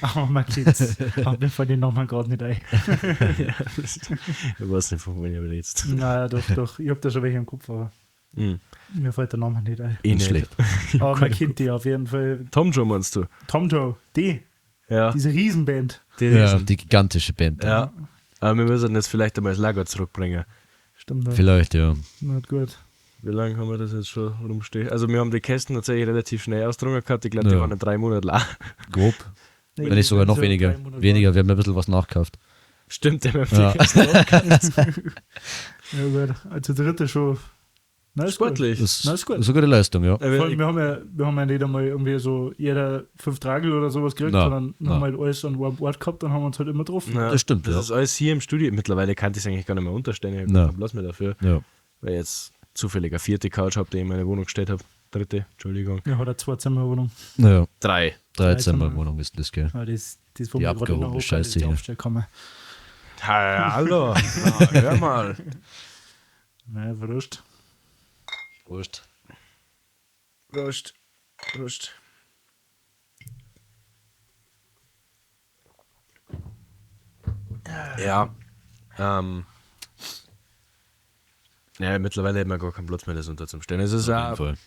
Aber mein Kids, aber mir fallen die Namen gerade nicht ein. Ich weiß nicht, von wem ich redest. Naja, doch, ich hab da schon welche im Kopf, aber mir fällt der Name nicht ein. Eh Nicht nicht. schlecht. Aber man kennt die auf jeden Fall. Tom Joe meinst du? Tom Joe, die, Ja. diese Riesenband. Die Ja, Riesen. die gigantische Band. Ja. Aber wir müssen jetzt vielleicht einmal das Lager zurückbringen. Stimmt, ja. Vielleicht, ja. Na gut. Wie lange haben wir das jetzt schon rumstehen? Also wir haben die Kästen tatsächlich relativ schnell ausgedrungen gehabt. Ich glaube, die Ja. waren in 3 Monaten leer. Grob. Nee, Wenn nicht sogar noch so weniger. 3 Monate. Weniger, wir haben ein bisschen was nachgekauft. Stimmt, wir haben die Ja. Kästen aufgekauft. Ja, gut. Also dritte schon. Na, ist gut. Sportlich. Das Na, ist gut. ist eine gute Leistung, ja. Vor allem, wir haben ja nicht einmal irgendwie so jeder 5 Tragel oder sowas gekriegt, Na, sondern na. haben halt alles an einem Ort gehabt und haben uns halt immer getroffen. Ja, Das stimmt, Das ja. ist alles hier im Studio. Mittlerweile kann ich es eigentlich gar nicht mehr unterstellen. Ich habe Na. keinen Platz mehr dafür. Ja. Weil ich jetzt zufällig eine 4. Couch habe, die ich in meine Wohnung gestellt habe. 3., Entschuldigung. Ja, hat er 2 Zimmerwohnung. Naja, 3. 3 Zimmerwohnung ist das, gell. Ja, das, wo Die wir gerade in der abgehobene Hochzeit Scheiße ist, die hier. Aufstellkammer. Hallo. Na, hör mal. Naja, wurscht. Wurscht. Prost. Prost. Ja. Ja, mittlerweile hat man gar keinen Platz mehr, das unterzustellen. Es ist Auf jeden auch Fall.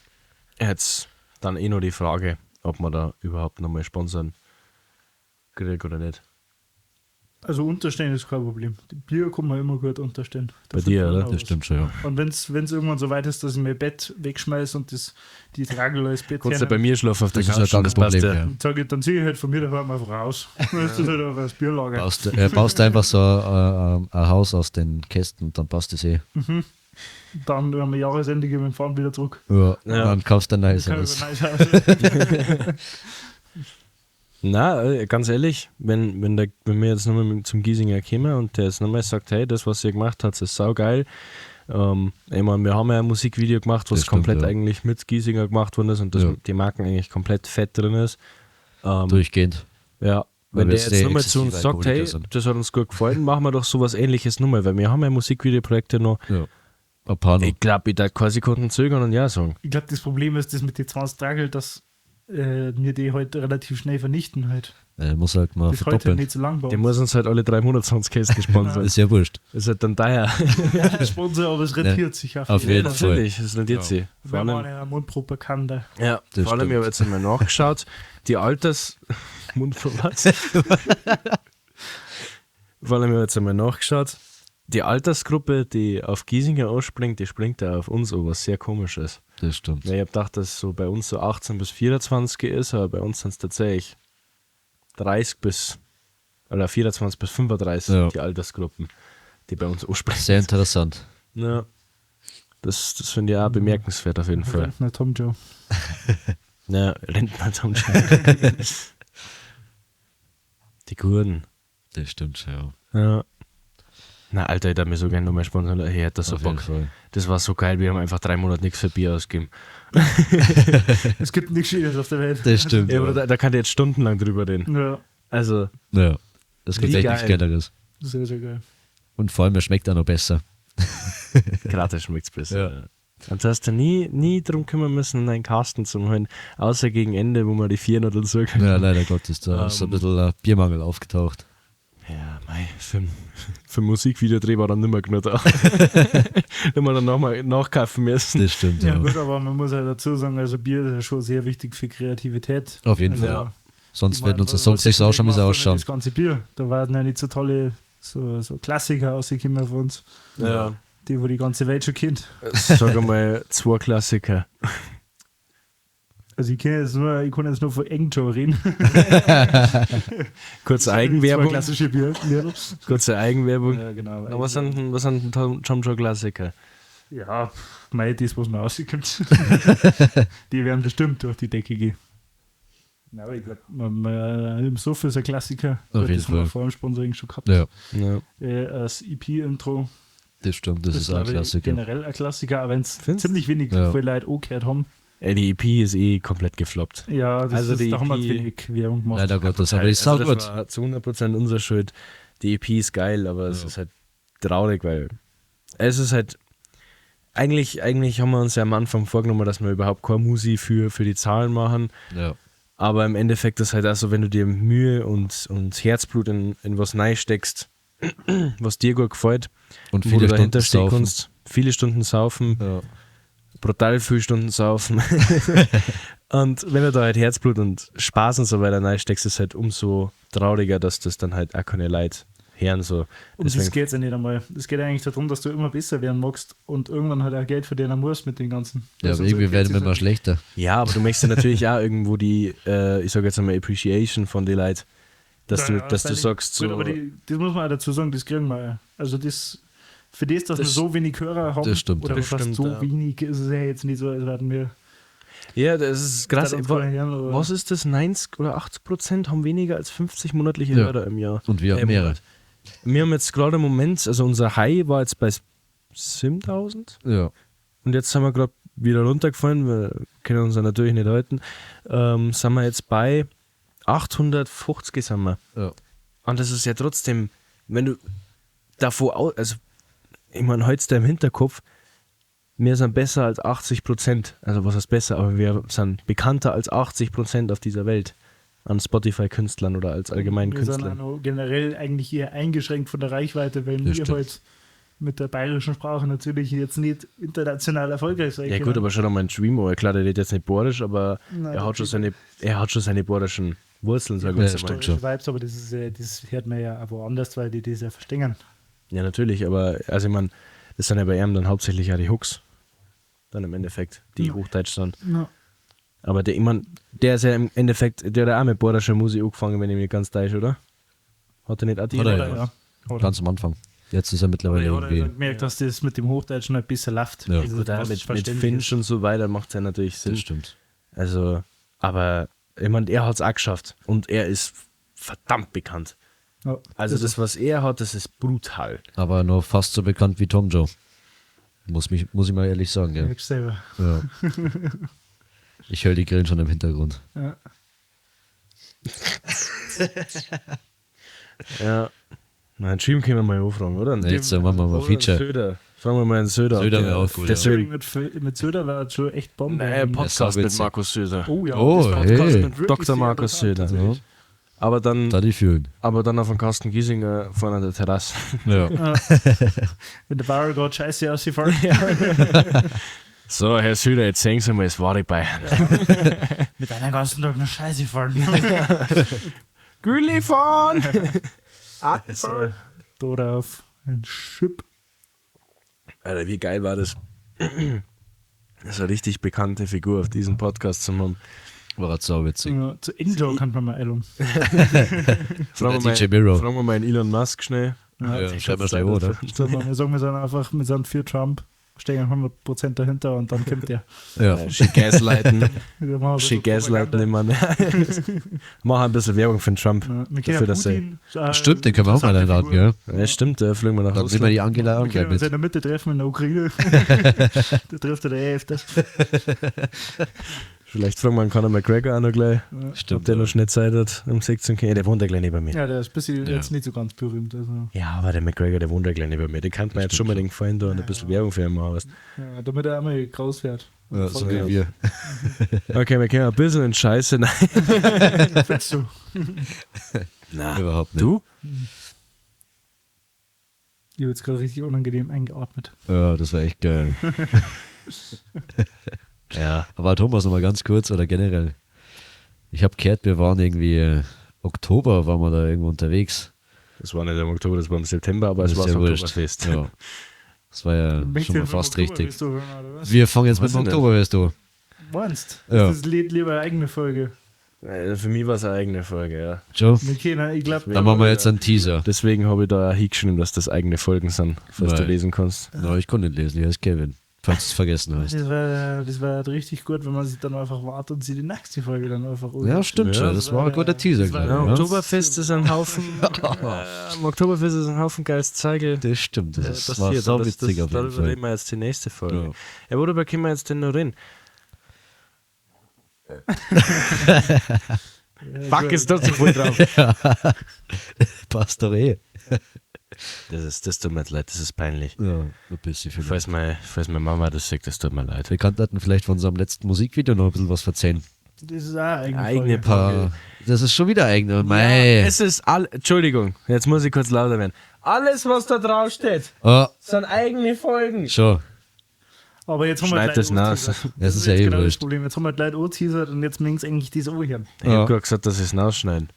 jetzt dann eh nur die Frage, ob man da überhaupt nochmal sponsern kriegt oder nicht. Also unterstellen ist kein Problem. Die Bier kann man immer gut unterstellen. Da Bei dir, findet man oder? auch Das was. stimmt schon, ja. Und wenn es irgendwann so weit ist, dass ich mein Bett wegschmeiße und die Tragel als Bett Kannst du bei mir schlafen auf der Das ist ja Couch, kein das passt Problem, ja. ja. Dann sag ich, dann ziehe ich halt von mir daheim einfach raus. Dann ist das halt einfach das Bierlager. Baust einfach so ein Haus aus den Kästen und dann passt das eh. Dann am Jahresende gehen wir fahren wieder zurück. Ja. Ja. Dann kaufst du ein neues Kann Haus. ich ein neues Haus. Na, ganz ehrlich, wenn wir jetzt nochmal zum Giesinger kämen und der jetzt nochmal sagt, hey, das, was ihr gemacht habt, ist saugeil. Ich meine, wir haben ja ein Musikvideo gemacht, was Das stimmt, komplett ja. eigentlich mit Giesinger gemacht worden ist und dass Ja. die Marken eigentlich komplett fett drin ist. Durchgehend. Ja, Weil wenn wir der jetzt sehr nochmal zu uns exzessive sagt, hey, Alkoholiker sind. das hat uns gut gefallen, machen wir doch sowas Ähnliches nochmal, weil wir haben ja Musikvideoprojekte noch. Ja. Ein paar noch. Ich glaube, ich darf keine Sekunden zögern und ja sagen. Ich glaube, das Problem ist das mit den 20 Tragel, dass mir die halt relativ schnell vernichten halt. Muss halt mal Das hält halt verdoppeln. nicht so lang bei Der uns. muss uns halt alle 320 Kästen sponsern. Ist ja wurscht. Ist halt dann daher. Ja, Sponsor, aber es rentiert sich auf Auf jeden Fall. Natürlich, es rentiert sich. Vor Wir allem, machen ja Mundpropaganda. ja, Das vor allem, ich stimmt. habe jetzt einmal nachgeschaut, die Alters... Mund vor was? Vor allem, ich habe jetzt einmal nachgeschaut, die Altersgruppe, die auf Giesinger ausspringt, die springt ja auf uns an, was sehr komisch ist. Das stimmt. Ja, ich habe gedacht, dass so bei uns so 18 bis 24 ist, aber bei uns sind es tatsächlich 30 bis oder 24 bis 35 Ja. die Altersgruppen, die bei uns ansprechen. Sehr interessant. Ja. Das finde ich auch bemerkenswert auf jeden Fall. Rentner Tom Joe. Ja, Rentner zum Teil. Die Gurden. Das stimmt schon, ja. Ja. Na, Alter, ich darf mir so gerne nochmal sponsern. Ich hätte das so Auf jeden Bock. Fall. Das war so geil, wir haben einfach 3 Monate nichts für Bier ausgegeben. Es gibt nichts Schöneres auf der Welt. Das stimmt. Ja, aber da kann ich jetzt stundenlang drüber reden. Ja, Also, Ja. Das gibt Wie echt nichts geil. Geileres. sehr, sehr geil. Und vor allem, er schmeckt auch noch besser. gratis schmeckt's besser. Ja. Und du hast da nie drum kümmern müssen, einen Kasten zu holen. Außer gegen Ende, wo man die 400 und so Ja, leider Gottes, da ist ein bisschen Biermangel aufgetaucht. Ja, Mei, für Musikvideodreh war dann nimmer genug da. Wenn wir dann nochmal nachkaufen müssen. Das stimmt, Ja, ja. gut, aber man muss ja dazu sagen, also Bier ist ja schon sehr wichtig für Kreativität. Auf jeden Also, Fall. ja. Sonst Ich mein, werden unsere was Songs nicht so hätten wir ausschauen, wie sie gemacht ohne ausschauen. Das ganze Bier. Da waren ja nicht so tolle so Klassiker rausgekommen von uns, Ja. die wo die ganze Welt schon kennt. Sag einmal, zwei Klassiker. Also ich kenne jetzt nur, ich kann jetzt nur von Engjoe reden. Kurze Zwei Eigenwerbung. klassische Bier. Kurze Eigenwerbung. Ja, genau. Na, was sind denn Tom Joe Klassiker? Ja, mei, das, was mir rauskommt. Die werden bestimmt durch die Decke gehen. Na, aber ich glaube, im Sofa ist ein Klassiker. Auf Gut, jeden das haben wir Fall. vor dem Sponsoring schon gehabt. Ja, Ja. Das EP-Intro. das stimmt, das ist auch ein glaub ich, Klassiker. Generell ein Klassiker, auch wenn es Findest? ziemlich wenig Ja. viele Leute angehört haben. Ey, die EP ist eh komplett gefloppt. Ja, das Also ist, die da haben wir EP zu wenig Werbung gemacht. Leider Gottes, aber die ist Also saugut. das war zu 100% unsere Schuld. Die EP ist geil, aber es Ja. ist halt traurig, weil es ist halt eigentlich haben wir uns ja am Anfang vorgenommen, dass wir überhaupt keine Musi für die Zahlen machen. Ja. Aber im Endeffekt ist halt auch so, wenn du dir Mühe und Herzblut in was reinsteckst, was dir gut gefällt, Und wo viele du dahinter Stunden stehen saufen. kannst, viele Stunden saufen, Ja. brutal viele Stunden saufen. Und wenn du da halt Herzblut und Spaß und so weiter reinsteckst, ist halt umso trauriger, dass das dann halt auch keine Leute hören. So. Um das Deswegen, geht es ja nicht einmal. Es geht eigentlich darum, dass du immer besser werden magst und irgendwann halt auch Geld verdienen musst mit dem Ganzen. Ja, Also aber irgendwie so werden wir geht's immer halt. schlechter. ja, aber du möchtest ja natürlich auch irgendwo die, ich sag jetzt einmal, Appreciation von den Leuten, dass Ja, du, ja, dass du freilich. sagst, Gut, so, aber das muss man auch dazu sagen, das kriegen wir auch. Also das, für das, dass Das- wir so wenig Hörer haben, Das stimmt, oder ja. was Das heißt stimmt, so ja. wenig, ist es ja jetzt nicht so, als werden wir ja, das ist krass. da uns Wa- keiner hören, aber- Was ist das? 90 oder 80% haben weniger als 50 monatliche Ja. Hörer im Jahr. Und wir haben mehrere. Monat. Wir haben jetzt gerade im Moment, also unser High war jetzt bei 7000 Ja. und jetzt sind wir gerade wieder runtergefallen, wir können uns ja natürlich nicht halten, sind wir jetzt bei 850 sind wir. Ja. Und das ist ja trotzdem, wenn du davor, also ich meine, heute ist da im Hinterkopf, wir sind besser als 80%, also was heißt besser, aber wir sind bekannter als 80% auf dieser Welt an Spotify-Künstlern oder als allgemeinen Wir sind auch Künstlern. noch generell eigentlich eher eingeschränkt von der Reichweite, weil Das wir stimmt. halt mit der bayerischen Sprache natürlich jetzt nicht international erfolgreich sein Ja können. gut, aber schau doch mal einen Dreamo, klar, der redet jetzt nicht borisch, aber Nein, er hat schon seine borischen Wurzeln, sag ich Ja, jetzt mal. stimmt schon. Vibes, aber das, ist, ja- das hört man ja auch woanders, weil die das ja verstehen. Ja, natürlich, aber also ich meine, das sind ja bei ihm dann hauptsächlich ja die Hooks. Dann im Endeffekt, die Ja. Hochdeutsch sind. Ja. Aber der, ich mein, der ist ja im Endeffekt, der hat ja auch mit borischer Musik angefangen, wenn ich mich ganz täusche, oder? Hat er nicht auch die? Hat er, Oder, ja. ja. Oder. Ganz am Anfang. Jetzt ist er mittlerweile Ja, oder ich irgendwie. hab gemerkt, dass das mit dem Hochdeutschen ein bisschen läuft. Ja. Also, Gut, auch was mit verständlich Finch und so weiter macht es ja natürlich Sinn. Das stimmt. Also, aber ich meine, er hat es auch geschafft und er ist verdammt bekannt. ist. Ja. Also das, was er hat, das ist brutal. Aber noch fast so bekannt wie Tom Joe. Muss ich mal ehrlich sagen, ja. Merkst selber. Ja. Ich höre die Grillen schon im Hintergrund. Ja. Ja. Na, einen Dream können wir mal anfragen, oder? Na, jetzt machen wir mal Oder einen Feature. Söder. Fragen wir mal einen Söder. Söder ob wär der- auch gut, Der ja. Söder. Mit Söder war schon echt Bombe. Nein, Podcast Ja, mit witzig. Markus Söder. Oh ja, Oh, das war hey. Podcast mit wirklich Dr. sehr Markus interessant, Söder. tatsächlich. Aber dann, Da die fühlen. aber dann auf dem Carsten Giesinger vorne an der Terrasse. Ja. Wenn der Bar gerade scheiße ausgefallen. So, Herr Söder, jetzt sehen Sie mal, es war ich Bayern. Mit einer ganzen Tag nur Scheiße fahren. Gülle fahren! So, da auf ein Schipp. Alter, wie geil war das? Das ist eine richtig bekannte Figur auf diesem Podcast zu haben. War halt sauwitzig. Ja, zu Enjo kann man mal einladen. Fragen wir, DJ mal, Miro. fragen wir mal einen Elon Musk schnell. Ja, schreib mal schnell, oder? So, wir sagen, wir sind einfach, wir sind für Trump, stehen 100% dahinter und dann kommt der. Ja. Schick Gaslighten. Wir machen ein Schick bisschen Gaslighten Propaganda. immer. Mach ein bisschen Werbung für den Trump. Ja, wir können Dafür, ja dass er- Putin, Stimmt, den können wir auch mal interessante einladen, Figur. gell? Ja, stimmt, da fliegen wir nach Dann nehmen wir Russland. die Angela auch Wir gleich können uns mit. in der Mitte treffen in der Ukraine. Da trifft er der eh öfters. Vielleicht fragen wir einen Conor McGregor auch noch gleich, ob Stimmt. der noch schnell Zeit hat, um 16 Uhr. Der wohnt ja gleich neben mir. Ja, der ist ein bisschen Ja. jetzt nicht so ganz berühmt. Also, Ja, aber der McGregor, der wohnt ja gleich neben mir. Den kann man jetzt schon mal den Gefallen da und ein bisschen Werbung für ihn machen. Weißt. ja, damit er einmal groß wird. Ja, so wie wir. Okay, wir können ein bisschen in Scheiße. Nein. Findest du? Na. Überhaupt nicht. Du? Ich habe jetzt gerade richtig unangenehm eingeatmet. Ja, das war echt geil. Ja. Aber Thomas, nochmal ganz kurz oder generell. Ich habe gehört, wir waren irgendwie Oktober, waren wir da irgendwo unterwegs. Das war nicht im Oktober, das war im September, aber es Das war ist das ja wurscht. Oktoberfest. Ja. Das war ja Möchtest schon du mal mit fast dem richtig. Oktoberfest anfangen, oder was? Wir fangen jetzt mit Weiß dem ich nicht. Oktoberfest an. Meinst Ja. Das ist lieber eine eigene Folge. Für mich war es eine eigene Folge, ja. Schon? Wir können, ich glaube, Dann machen wir jetzt einen Teaser. Deswegen habe ich da auch hingeschrieben, dass das eigene Folgen sind, falls du Weil- lesen kannst. No, ich konnte nicht lesen, ich heiße Kevin. Falls du es vergessen hast. das wär richtig gut, wenn man sich dann einfach wartet und sich die nächste Folge dann einfach Ja, stimmt Ja. schon. Das war ein guter Teaser, Das war- glaube ich. Ja, Ja. Oktoberfest ist ein Haufen. Am Oktoberfest ist ein Haufen geiles Zeige. Das stimmt. Das war passiert. so Das- witzig auf jeden Darüber Fall. reden wir jetzt die nächste Folge. Ja. Ja, worüber können wir jetzt denn noch reden? Fuck, ist da zu voll drauf. Passt doch eh. Das tut mir jetzt leid, das ist peinlich. Ja, ein bisschen vielleicht. Falls meine Mama das sagt, das tut mir leid. Wir könnten vielleicht von unserem letzten Musikvideo noch ein bisschen was verzeihen. Das ist auch eine eigene, Eigene Folge. Paar, das ist schon wieder eigene. Mei. Es ist all. Entschuldigung, jetzt muss ich kurz lauter werden. Alles, was da drauf steht, Ah, sind eigene Folgen. schon. Aber jetzt haben wir Schneid gleich das nass. angeteasert. Das ist ja jetzt eh genau das wurscht. Problem. Jetzt haben wir gleich angeteasert und jetzt müssen sie eigentlich das anhören. Ich Ja. hab gerade gesagt, dass ich es rausschneiden.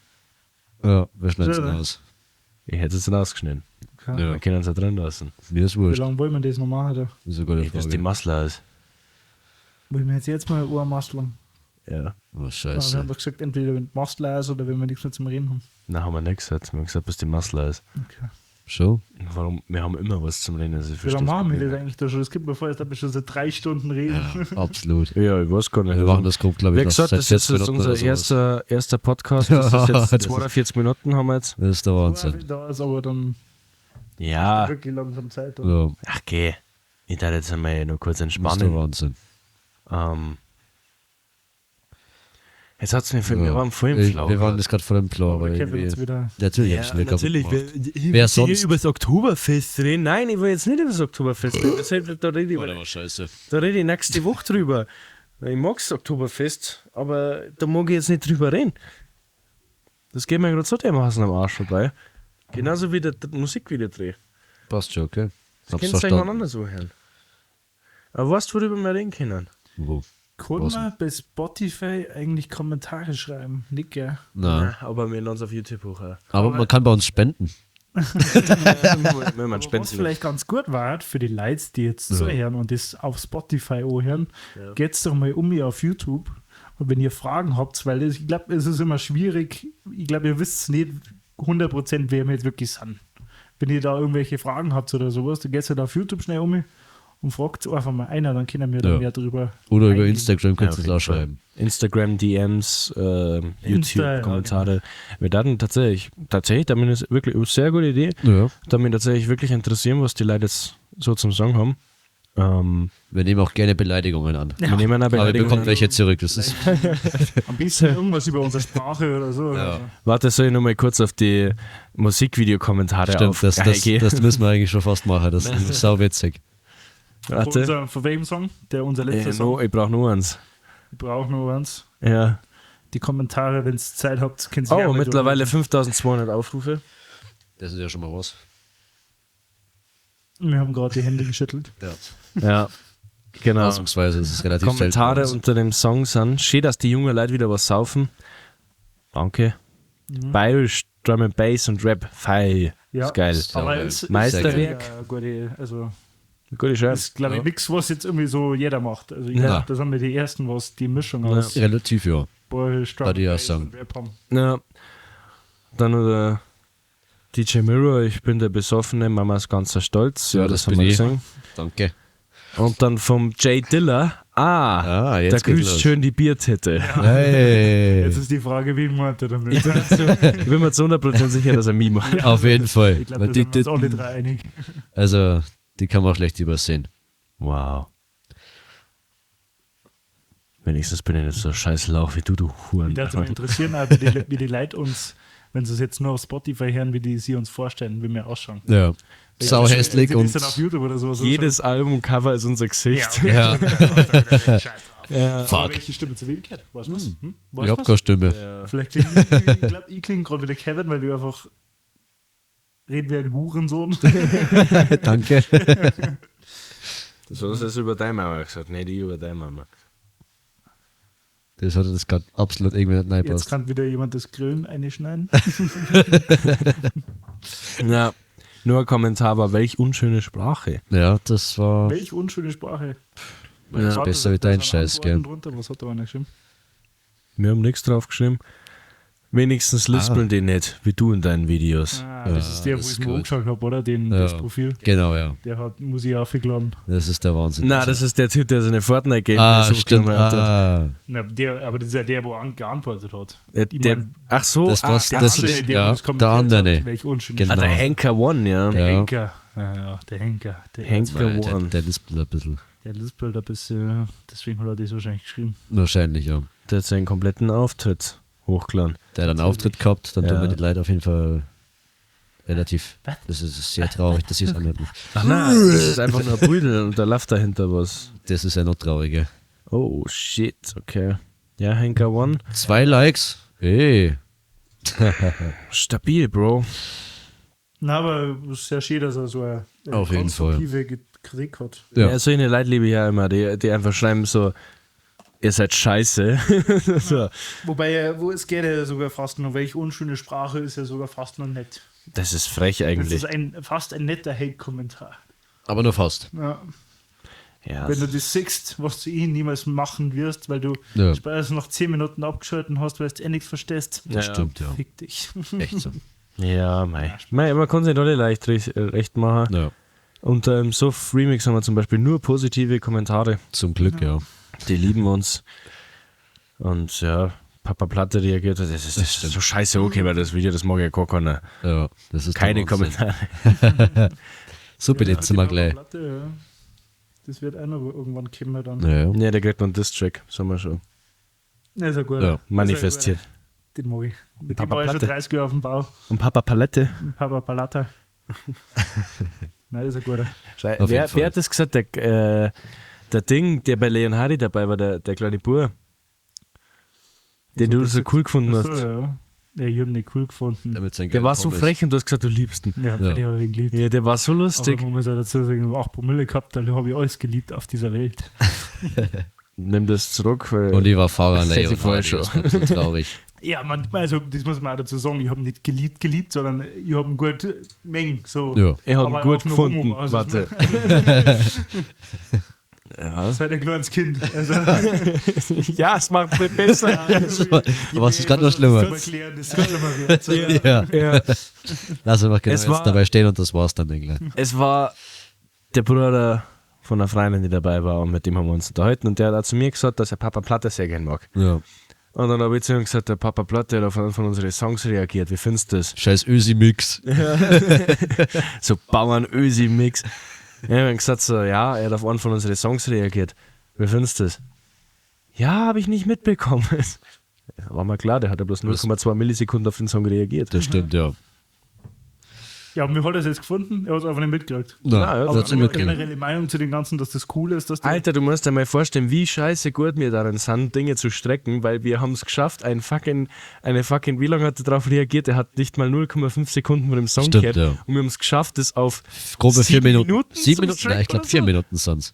Ja, wir schneiden es Schön, ne? raus. Ich hätte es rausgeschnitten. Okay. Ja. Wir können es ja drin lassen. Mir ist Wie wurscht. lange wollen wir das noch machen? Da? Ist eine gute Ich, dass die Frage. Masler ist. Wollen wir jetzt mal Ohrmasteln? Ja. Oh, Wir haben scheiße. doch gesagt, entweder wenn Mastel ist oder wenn wir nichts mehr zum Reden haben. Nein, haben wir nicht gesagt. Wir haben gesagt, dass die Masler ist. Okay. Schon? Warum? Wir haben immer was zum Reden. Also ich Wie lange versteh's machen wir nicht. das eigentlich da schon? Es gibt mir vor, als ob wir schon seit 3 Stunden reden. Ja, absolut. Ja, ich weiß gar nicht. Wir machen das grob, glaube ich, Wie noch gesagt, seit das ist 14 jetzt Minuten unser oder sowas. erster Podcast. Das ist Das jetzt ist- 42 Minuten haben wir jetzt. Das ist der Wahnsinn. Da ist aber dann Ja. wirklich langsam Zeit. Ja, Ach, geh. Ich darf jetzt einmal nur kurz das ist der entspannen. Wahnsinn. Jetzt hat's mir wir Ja. waren voll im Flow. Wir waren jetzt gerade voll im Flow, aber Aber Kevin irgendwie. jetzt wieder. Natürlich, ja, hab's mir natürlich. kaputt gemacht. Wer, Wer sonst? über das Oktoberfest reden? Nein, ich will jetzt nicht über das Oktoberfest reden. Das, da rede ich, Oh, der war scheiße. da rede ich nächste Woche drüber. Ich mag's Oktoberfest, aber da mag ich jetzt nicht drüber reden. Das geht mir gerade so dermaßen am Arsch vorbei. Genauso wie der Musikvideodreh. Passt schon, okay. Das Hab's könnt ihr euch mal verstanden. anders anhören. Aber weißt du, worüber wir reden können? Wo? Kann Was? man bei Spotify eigentlich Kommentare schreiben? Nicht, gell? Nein. Ja, aber wir laden es auf YouTube hoch. Ja. Aber man kann bei uns spenden. Wenn man Aber was spenden. vielleicht ganz gut war für die Leute, die jetzt zuhören und das auf Spotify anhören, geht's doch mal um mir auf YouTube. Und wenn ihr Fragen habt, weil ich glaube, es ist immer schwierig, ich glaube, ihr wisst nicht 100%, wer wir jetzt wirklich sind. Wenn ihr da irgendwelche Fragen habt oder sowas, dann geht's halt auf YouTube schnell um und fragt einfach mal einer, dann können wir da Ja. mehr drüber. Oder über eingehen. Instagram könnt ihr Ja, es auch auf jeden Fall. schreiben. Instagram DMs, Insta, ja, YouTube-Kommentare. Wir dachten tatsächlich, damit ist wirklich eine sehr gute Idee. Ja. Da mich tatsächlich wirklich interessieren, was die Leute jetzt so zum Sagen haben. Wir nehmen auch gerne Beleidigungen an. Wir nehmen eine Aber ihr Beleidigung bekommt an. welche zurück. Das ist Am besten irgendwas über unsere Sprache oder so. Ja. Also, Warte, soll ich nochmal kurz auf die Musikvideo-Kommentare stimmt, auf das, das müssen wir eigentlich schon fast machen. Das ist sauwitzig. Von, Warte. unserem, von welchem Song? Der unser letzter Song. No, ich brauche nur eins. Ich brauche nur eins. Ja. Die Kommentare, wenn ihr Zeit habt, könnt ihr Oh, gerne mittlerweile 5200 Aufrufe. Das ist ja schon mal was. Wir haben gerade die Hände geschüttelt. Ja. Ja. Genau. Ausnahmsweise ist es relativ Kommentare selten. unter dem Song sind: Schön, dass die jungen Leute wieder was saufen. Danke. Bayerisch, Drum and Bass und Rap, feil. Ja. Ist geil. Aber geil. es ist Meisterwerk. Ja, gute, also Gute das ist, glaube ich, Ja. nichts, was jetzt irgendwie so jeder macht. Also ich Ja. glaub, das haben wir die ersten, was die Mischung aus Relativ, ja. Bayerisch, Drum Würde ich auch and Bass sagen. und Rap haben. Ja. Dann noch der DJ Mirror, ich bin der Besoffene, Mama ist ganz stolz. Ja, Ja, das, das haben bin wir ich. gesehen. Danke. Und dann vom Jay Diller. Ah, Ah, jetzt da geht's grüßt los. schön die Biertitte. Hey. Jetzt ist die Frage, wie meint er damit? Ich bin mir zu 100% sicher, dass er mich macht. Auf jeden Fall. Ich glaube, Weil da die sind wir uns alle Titten, drei einig. also, die kann man auch schlecht übersehen. Wow. Wenigstens bin ich nicht so scheiß Lauch wie du, du Huren. Mich würde mich interessieren, auch, wie die Leute uns, wenn sie es jetzt nur auf Spotify hören, wie die sie uns vorstellen, wie wir ausschauen. Ja. Sau hässlich Wenn sie und. das dann auf YouTube oder sowas Jedes Albumcover ist unser Gesicht. Ja. Ja. Scheiß drauf. Ja. Aber Fuck. welche Stimme zu wem gehört? Weißt du was? Hm? Ich Weißt hab du keine was? Stimme. Vielleicht klinge ich, glaub, ich klinge gerade wieder Kevin, weil du einfach Reden wir ein Hurensohn. Danke. Das hast du jetzt über deine Mama gesagt, nicht ich über deine Mama. Das hat das gerade absolut irgendwie nicht Jetzt reinpasst. kann wieder jemand das Grillen einschneiden. Ja, nur ein Kommentar war, welch unschöne Sprache. Ja, das war Welch unschöne Sprache. Ja. Warte, besser wie da dein sind Scheiß, gell? Antworten Drunter. Was hat da einer geschrieben? Wir haben nichts drauf geschrieben. Wenigstens lispeln die nicht, wie du in deinen Videos. Ah, das ist der, das wo ist ich mir gut. angeschaut habe, oder? Den, Ja. Das Profil. Genau, ja. Der hat Musik aufgeladen. Das ist der Wahnsinn. Na, das ist der Typ, der seine Fortnite-Gameplays Ah, stimmt. hochgeladen hat. Ah, Na, der, aber das ist ja der, wo geantwortet hat. Ich Der, mein, ach so, Das ah, war's- der, das andere, ist- der ja, uns kommentiert der andere. Hat, welch unschöne Genau. ah, der Henker One, ja. Ja. Henker. Ja, ja, der Henker. Der Henker der, One. der lispelt ein bisschen. Der lispelt ein bisschen, deswegen hat er das wahrscheinlich geschrieben. Wahrscheinlich, ja. Der hat seinen kompletten Auftritt hochgeladen. Der hat einen Auftritt gehabt, dann Ja. tun wir die Leute auf jeden Fall relativ. Das ist sehr traurig, dass sie es anhören. Ach nein, das ist einfach nur ein Brüdel und da läuft dahinter was. Das ist ja noch trauriger. Oh shit, okay. Ja, Henker One. 2 Likes. Hey. Stabil, Bro. Na, aber es ist sehr schön, dass er so eine Auf jeden Fall. konstruktive Kritik hat. Ja. Ja, solche Leute liebe ich ja immer, die einfach schreiben so, ihr seid scheiße. so. Wobei, wo es geht ja sogar fast noch, welche unschöne Sprache ist ja sogar fast noch nett. Das ist frech Das eigentlich. ist fast ein netter Hate-Kommentar. Aber nur fast. Ja. Ja, Wenn du das siehst, was du eh niemals machen wirst, weil du Ja. spätestens nach 10 Minuten abgeschalten hast, weil du eh nichts verstehst. Ja. Stimmt, ja. Fick dich. Echt so. ja mei. Mei, man kann sich nicht alle leicht recht machen. Ja. Unter dem Soft Remix haben wir zum Beispiel nur positive Kommentare. Zum Glück, ja. Die lieben uns. Und ja, Papa Platte reagiert. Das ist so scheiße okay bei das Video, das mag ja gar keiner. Ja, das ist der Keine Wahnsinn. Kommentare. So belebt sind wir gleich. Platte, ja. Das wird auch noch irgendwann kommen dann. Ja, ja. Ja, der kriegt noch einen Diss-Track, sagen wir schon. Ja, ist ja gut. Ja. Manifestiert. Den mag ich. Mit dem Papa war ich schon Platte. 30 Jahre auf dem Bau. Und Papa Palette. Papa Palata. Nein, das ist ein guter. Auf Wer, jeden Fall. wer hat das gesagt? Der, der Ding, der bei Leon Hardy dabei war, der kleine Bub. Den du so cool gefunden Achso, hast. ja. Ja, ich hab ihn nicht cool gefunden. Damit sein Der war so Pommes. frech und du hast gesagt, du liebst ihn. Ja, Ja. den habe ich geliebt. Ja, der war so Aber lustig. man muss ja dazu sagen, ich habe 8 Promille gehabt, da habe ich alles geliebt auf dieser Welt. Nimm das zurück, weil. Und ich war Fahrer Das an hätte ich vorher Leon Hardy, das war ein bisschen traurig. Ja, man, also das muss man auch dazu sagen, ich habe nicht geliebt, sondern ich habe ihn gut mengen. So. Ja. er hat ihn Aber gut auch nur gefunden. Homo, also Warte. Ja. Seit ein kleines Kind. Also, Ja, es macht nicht besser. Aber es ist gerade noch schlimmer. Erklären, das ist schlimmer wird. So, Ja. ja. Lass einfach genau Es jetzt war- dabei stehen und das war's dann, denke ich. Es war der Bruder von einer Freundin, die dabei war und mit dem haben wir uns unterhalten und der hat auch zu mir gesagt, dass er Papa Platte sehr gern mag. Ja. Und dann habe ich zu ihm gesagt, der Papa Platte hat auf einen von unseren Songs reagiert, wie findest du das? Scheiß Ösi-Mix. So Bauern-Ösi-Mix. Ja, ich habe gesagt so, ja, er hat auf einen von unseren Songs reagiert. Wie findest du das? Ja, habe ich nicht mitbekommen. Ja, war mal klar, der hat ja bloß 0,2 Millisekunden auf den Song reagiert. Das stimmt, ja. Ja, und wie hat er es jetzt gefunden? Er hat es einfach nicht mitgekriegt. Na, Ja, das ja. hat's Aber nicht mitgekriegt. generelle Meinung zu dem Ganzen, dass das cool ist, dass der Alter, du musst dir mal vorstellen, wie scheiße gut wir darin sind, Dinge zu strecken, weil wir haben es geschafft, eine fucking, wie lange hat er darauf reagiert? Er hat nicht mal 0,5 Sekunden von dem Song Stimmt, gehört. ja. Und wir haben es geschafft, das auf Grobe 4 sieben Minuten. Minuten 7 zum Minuten? Strecken Nein, ich glaube oder 4 so? Minuten sind's.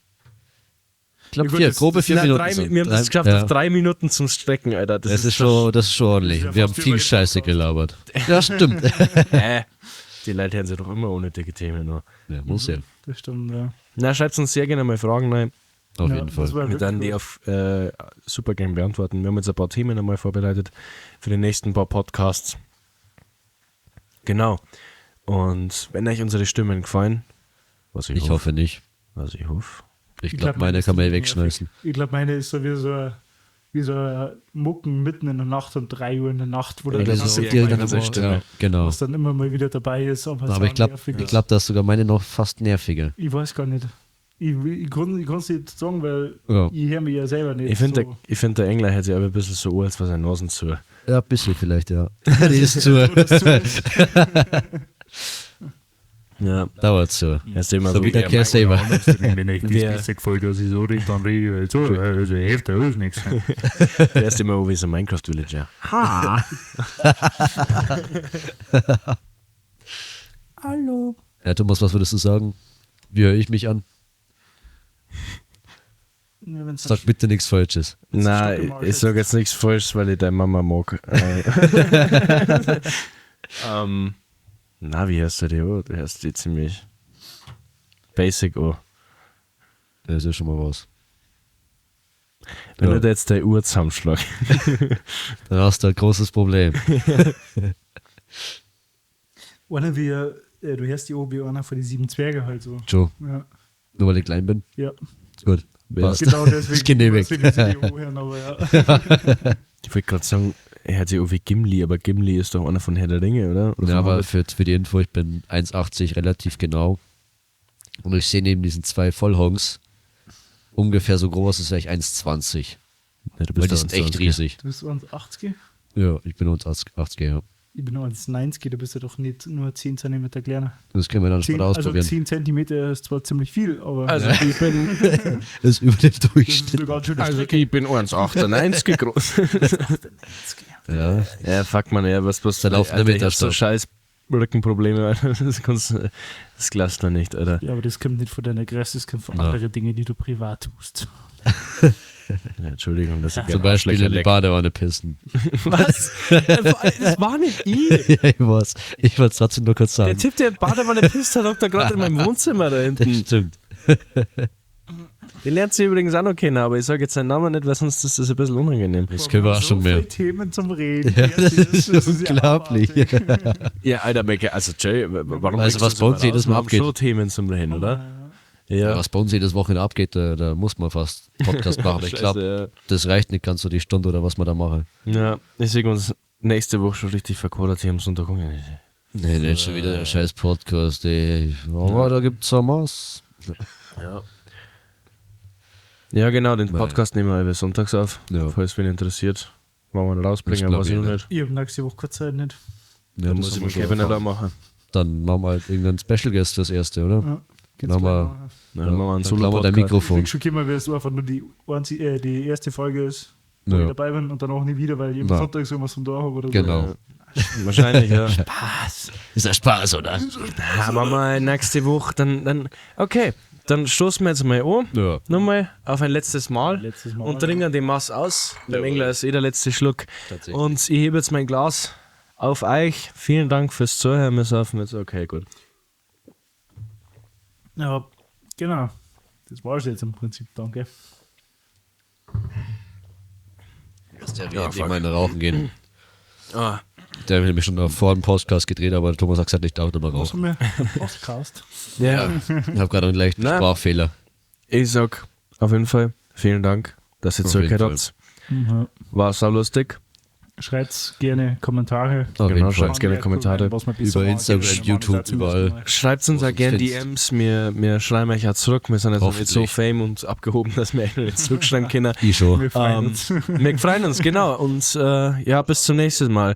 Ich glaube Ja, gut, 4, das- grobe das 4 Na, Minuten. wir haben Drei- es geschafft, ja. auf 3 Minuten zum Strecken, Alter. Das ist schon, das ist schon ordentlich. Das ist ja Wir haben fast wie viel bei dem Scheiße Podcast. gelabert. Ja, stimmt. Die Leute hören sich doch immer unnötige Themen an. Ja, muss ja. Das stimmt, ja. Na, schreibt uns sehr gerne mal Fragen rein. Auf ja, jeden Fall. Das war Wir wirklich werden die gut. auf super gerne beantworten. Wir haben jetzt ein paar Themen einmal vorbereitet für die nächsten paar Podcasts. Genau. Und wenn euch unsere Stimmen gefallen, was ich, Ich hoffe nicht. was ich hoffe, Ich Ich glaube, glaub, meine kann man eh ist wegschmeißen. Ich glaube, meine ist so wie so ein Mucken mitten in der Nacht um 3 Uhr in der Nacht, wo der Ja, dann das ist so ja direkt meine an der Stimme. Ja, genau. was dann immer mal wieder dabei ist. Aber, Aber ich glaube, nervig ich ist. glaub, da ist sogar meine noch fast nerviger. Ich weiß gar nicht. Ich kann es nicht sagen, weil Ja. ich höre mich ja selber nicht. Ich finde, so. der, ich find, der Engler hört sich aber ein bisschen so an, als was seine Nasen zu. Ja, ein bisschen vielleicht, ja. Die ist zu. Ja. Dauert so. Er ist immer So so, wie der Kerl selber. Wenn euch Wer- das besser gefällt, dass ich so rede, dann rede ich halt so. Also hilft ja alles nichts. der ist immer wie so ein Minecraft-Villager. Ha! Hallo. Ja, Thomas, was würdest du sagen? Wie höre ich mich an? Ja, wenn's Sag bitte nichts Falsches. Nein, ich sag jetzt nichts Falsches, weil ich deine Mama mag. Na, wie hörst du die an? Du hörst die ziemlich basic an. Das ist ja schon mal was. Wenn Ja. ich da jetzt deine Uhr zusammenschlag. Dann hast du ein großes Problem. Einer wie, du hörst die an wie einer von den 7 Zwerge halt so. Joe, Ja. nur weil ich klein bin. Ja, Gut. Ja. Passt. genau deswegen. Ist genehmigt. Deswegen muss ich die anhören, aber ja. Ich wollte gerade sagen, er hört sich an wie Gimli, aber Gimli ist doch einer von Herr der Ringe, oder? Oder Ja, von aber Hobbit? für die Info, ich bin 1,80 relativ genau. Und ich sehe neben diesen zwei Vollhongs ungefähr so groß, ist vielleicht 1,20. Ja, du Weil bist die doch sind echt 1,20. riesig. Du bist 1,80? Ja, ich bin 1,80, ja. Ich bin 1,90, du bist ja doch nicht nur 10 cm kleiner. Das können wir dann 10, später also ausprobieren. 10 cm ist zwar ziemlich viel, aber Also ich bin, Das ist über dem das ist Durchschnitt. eine ganz schöne also Strecke. ich bin 1,98 groß. Ja. Ja, fuck man, ja, was Da laufen Alter, der ich hab so Meterstab. scheiß Rückenprobleme, Alter. Das kannst du, das glaubst du nicht, Alter. Ja, aber das kommt nicht von deiner Größe, das kommt von Ja. anderen Dingen, die du privat tust. Ja, Entschuldigung, dass ich Zum Beispiel in die Badewanne pissen. Was? Das war nicht ich. Ja, ich weiß. Ich wollte es trotzdem nur kurz Der sagen. Typ, der Badewanne pisst hat, hockt da gerade in meinem Wohnzimmer da Das hinten. stimmt. Den lernt sie übrigens auch noch kennen, aber ich sage jetzt seinen Namen nicht, weil sonst ist das ein bisschen unangenehm. Das können wir auch so schon mehr. viele Themen zum Reden. Ja, das ist ja unglaublich. abartig. Ja, Alter, Mecke, also Jay, warum Also, bringst was du das bei uns immer jedes raus? Mal Wir haben abgeht. schon Themen zum Reden, oder? Ja. Was bei uns jedes Wochenende abgeht, da muss man fast Podcast machen. Aber ich glaube, Scheiße, das reicht nicht ganz so die Stunde oder was man da machen. ja. Ja, ich sehe uns nächste Woche schon richtig verkodert hier am Sonntag. Nee, nicht schon wieder der scheiß Podcast, ey. Aber da gibt's auch was. Ja. Ja, genau, den Nein. Podcast nehmen wir über sonntags auf. Ja. Falls wen interessiert. Wollen wir ihn rausbringen, Das glaub weiß ich ich noch nicht. nicht. Ich habe nächste Woche keine Zeit nicht. Ja, Da das muss ich haben mit wir Kevin schon. nicht auch machen. Dann machen wir halt irgendeinen Special Guest fürs erste, oder? Ja, geht's Machen wir- gleich machen. Dann machen wir einen Dann klauen wir dein Solo-Podcast. Ich Mikrofon. bin schon gekommen, weil es einfach nur die erste Folge ist, wo Ja. ich dabei bin und dann auch nie wieder, weil ich am Na. Sonntag so was vom da habe oder so. Genau. Wahrscheinlich, ja. Ist das Spaß, oder? Ja, machen wir nächste Woche, dann, okay, dann stoßen wir jetzt mal an. Ja. Nochmal auf ein letztes Mal. Letztes Mal, Und trinken den Mass aus. Beim Engler ist eh der letzte Schluck. Tatsächlich. Und ich hebe jetzt mein Glas auf euch. Vielen Dank fürs Zuhören. Wir saufen jetzt. Okay, gut. Ja, genau. Das war's jetzt im Prinzip, danke. Dass der ja, endlich mal in den Rauchen gehen. Ah, Der hat nämlich schon vor dem Podcast gedreht, aber Thomas hat gesagt, ich darf nicht mehr Was rauchen. haben wir? Ein Podcast. ja. Ich habe gerade einen leichten Na. Sprachfehler. Ich sag auf jeden Fall vielen Dank, dass ihr Auf jeden zugehört Fall. habt. Mhm. War saulustig. Schreibt gerne Kommentare. Auf Genau, jeden Fall. schreibt's gerne Kommentare. Was man besser Über machen Instagram, kann. YouTube, überall. Schreibt uns Wo auch es gerne uns DMs, wir schreiben euch auch zurück. Wir sind jetzt noch nicht so Hoffentlich. fame und abgehoben, dass wir euch noch nicht zurückschreiben können. Ich schon. Wir freuen uns. Wir freuen uns, genau. Und ja, bis zum nächsten Mal.